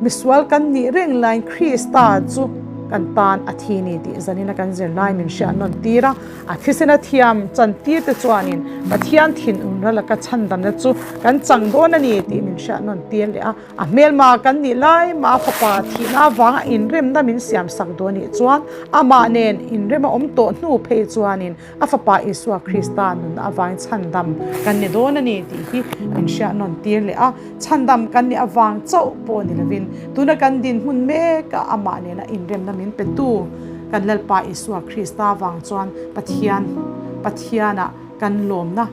Misual kan nih reng laiin Krista chu kan tan a thi ni tih zanina kan zir lai min hriat nawn tir a. A thisena thiam chantir te chuanin Pathian thinurna laka chhandamna chu kan chang dawn a ni tih min hriat nawn tir leh a. A hmelma kan nih lai mah a fapa thihna avanga inremna min siamsak duh a nih chuan amah nen inrem a awm tawh hnu phei chuanin A Fapa Isua Krista nunna avangin chhandam kan ni dawn a ni tih hi min hriat nawn tir leh a. Chhandam kan nih avang chauh pawh ni lovin tuna kan dinhmun mekah amah nena inremna min petu kan Lalpa Isua Krista avang chuan Pathian Pathianah kan lawmna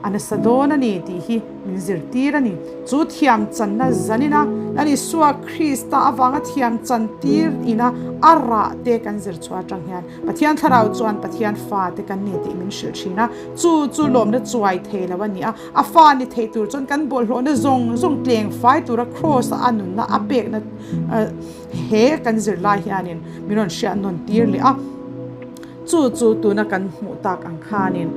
a nasa dawn a ni tih hi. min zirtir a ni. Chu thiam channa zanina Lal Isua Krista avanga thiam chantir ina a rah te kan zir chhuah atang hian Pathian thlarau chuan Pathian fa te kan ni tih min hrilh thin a, chu chu lawmna chuai thei lo a ni a, a fa ni thei tur chuan kan bawlhhlawhna zawng zawng tleng fai tura Kraws a a nunna a pekna he kan zir lai hianin min rawn hriat nawn tir leh a. Chu chu tuna kan hmuh tak ang khanin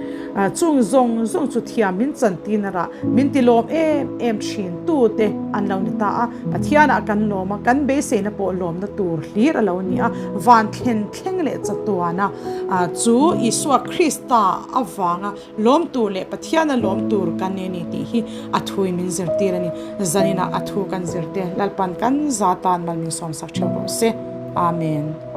chung zawng zawng chu thiam min chantin a rah, min ti lawm em em thin tu te an lo ni ta a. Pathianah kan lawm a, kan beiseina pawh lawmna tur hlir a lo ni a, van thlen thleng leh chatuana chu Isua Krista avanga lawm tur leh Pathiana lawm tur kan ni a ni tih hi a thui min zirtir a ni. Zaninah a thu kan zirte Lalpan kan za tan mal min sawmsak theuh rawh se. Amen.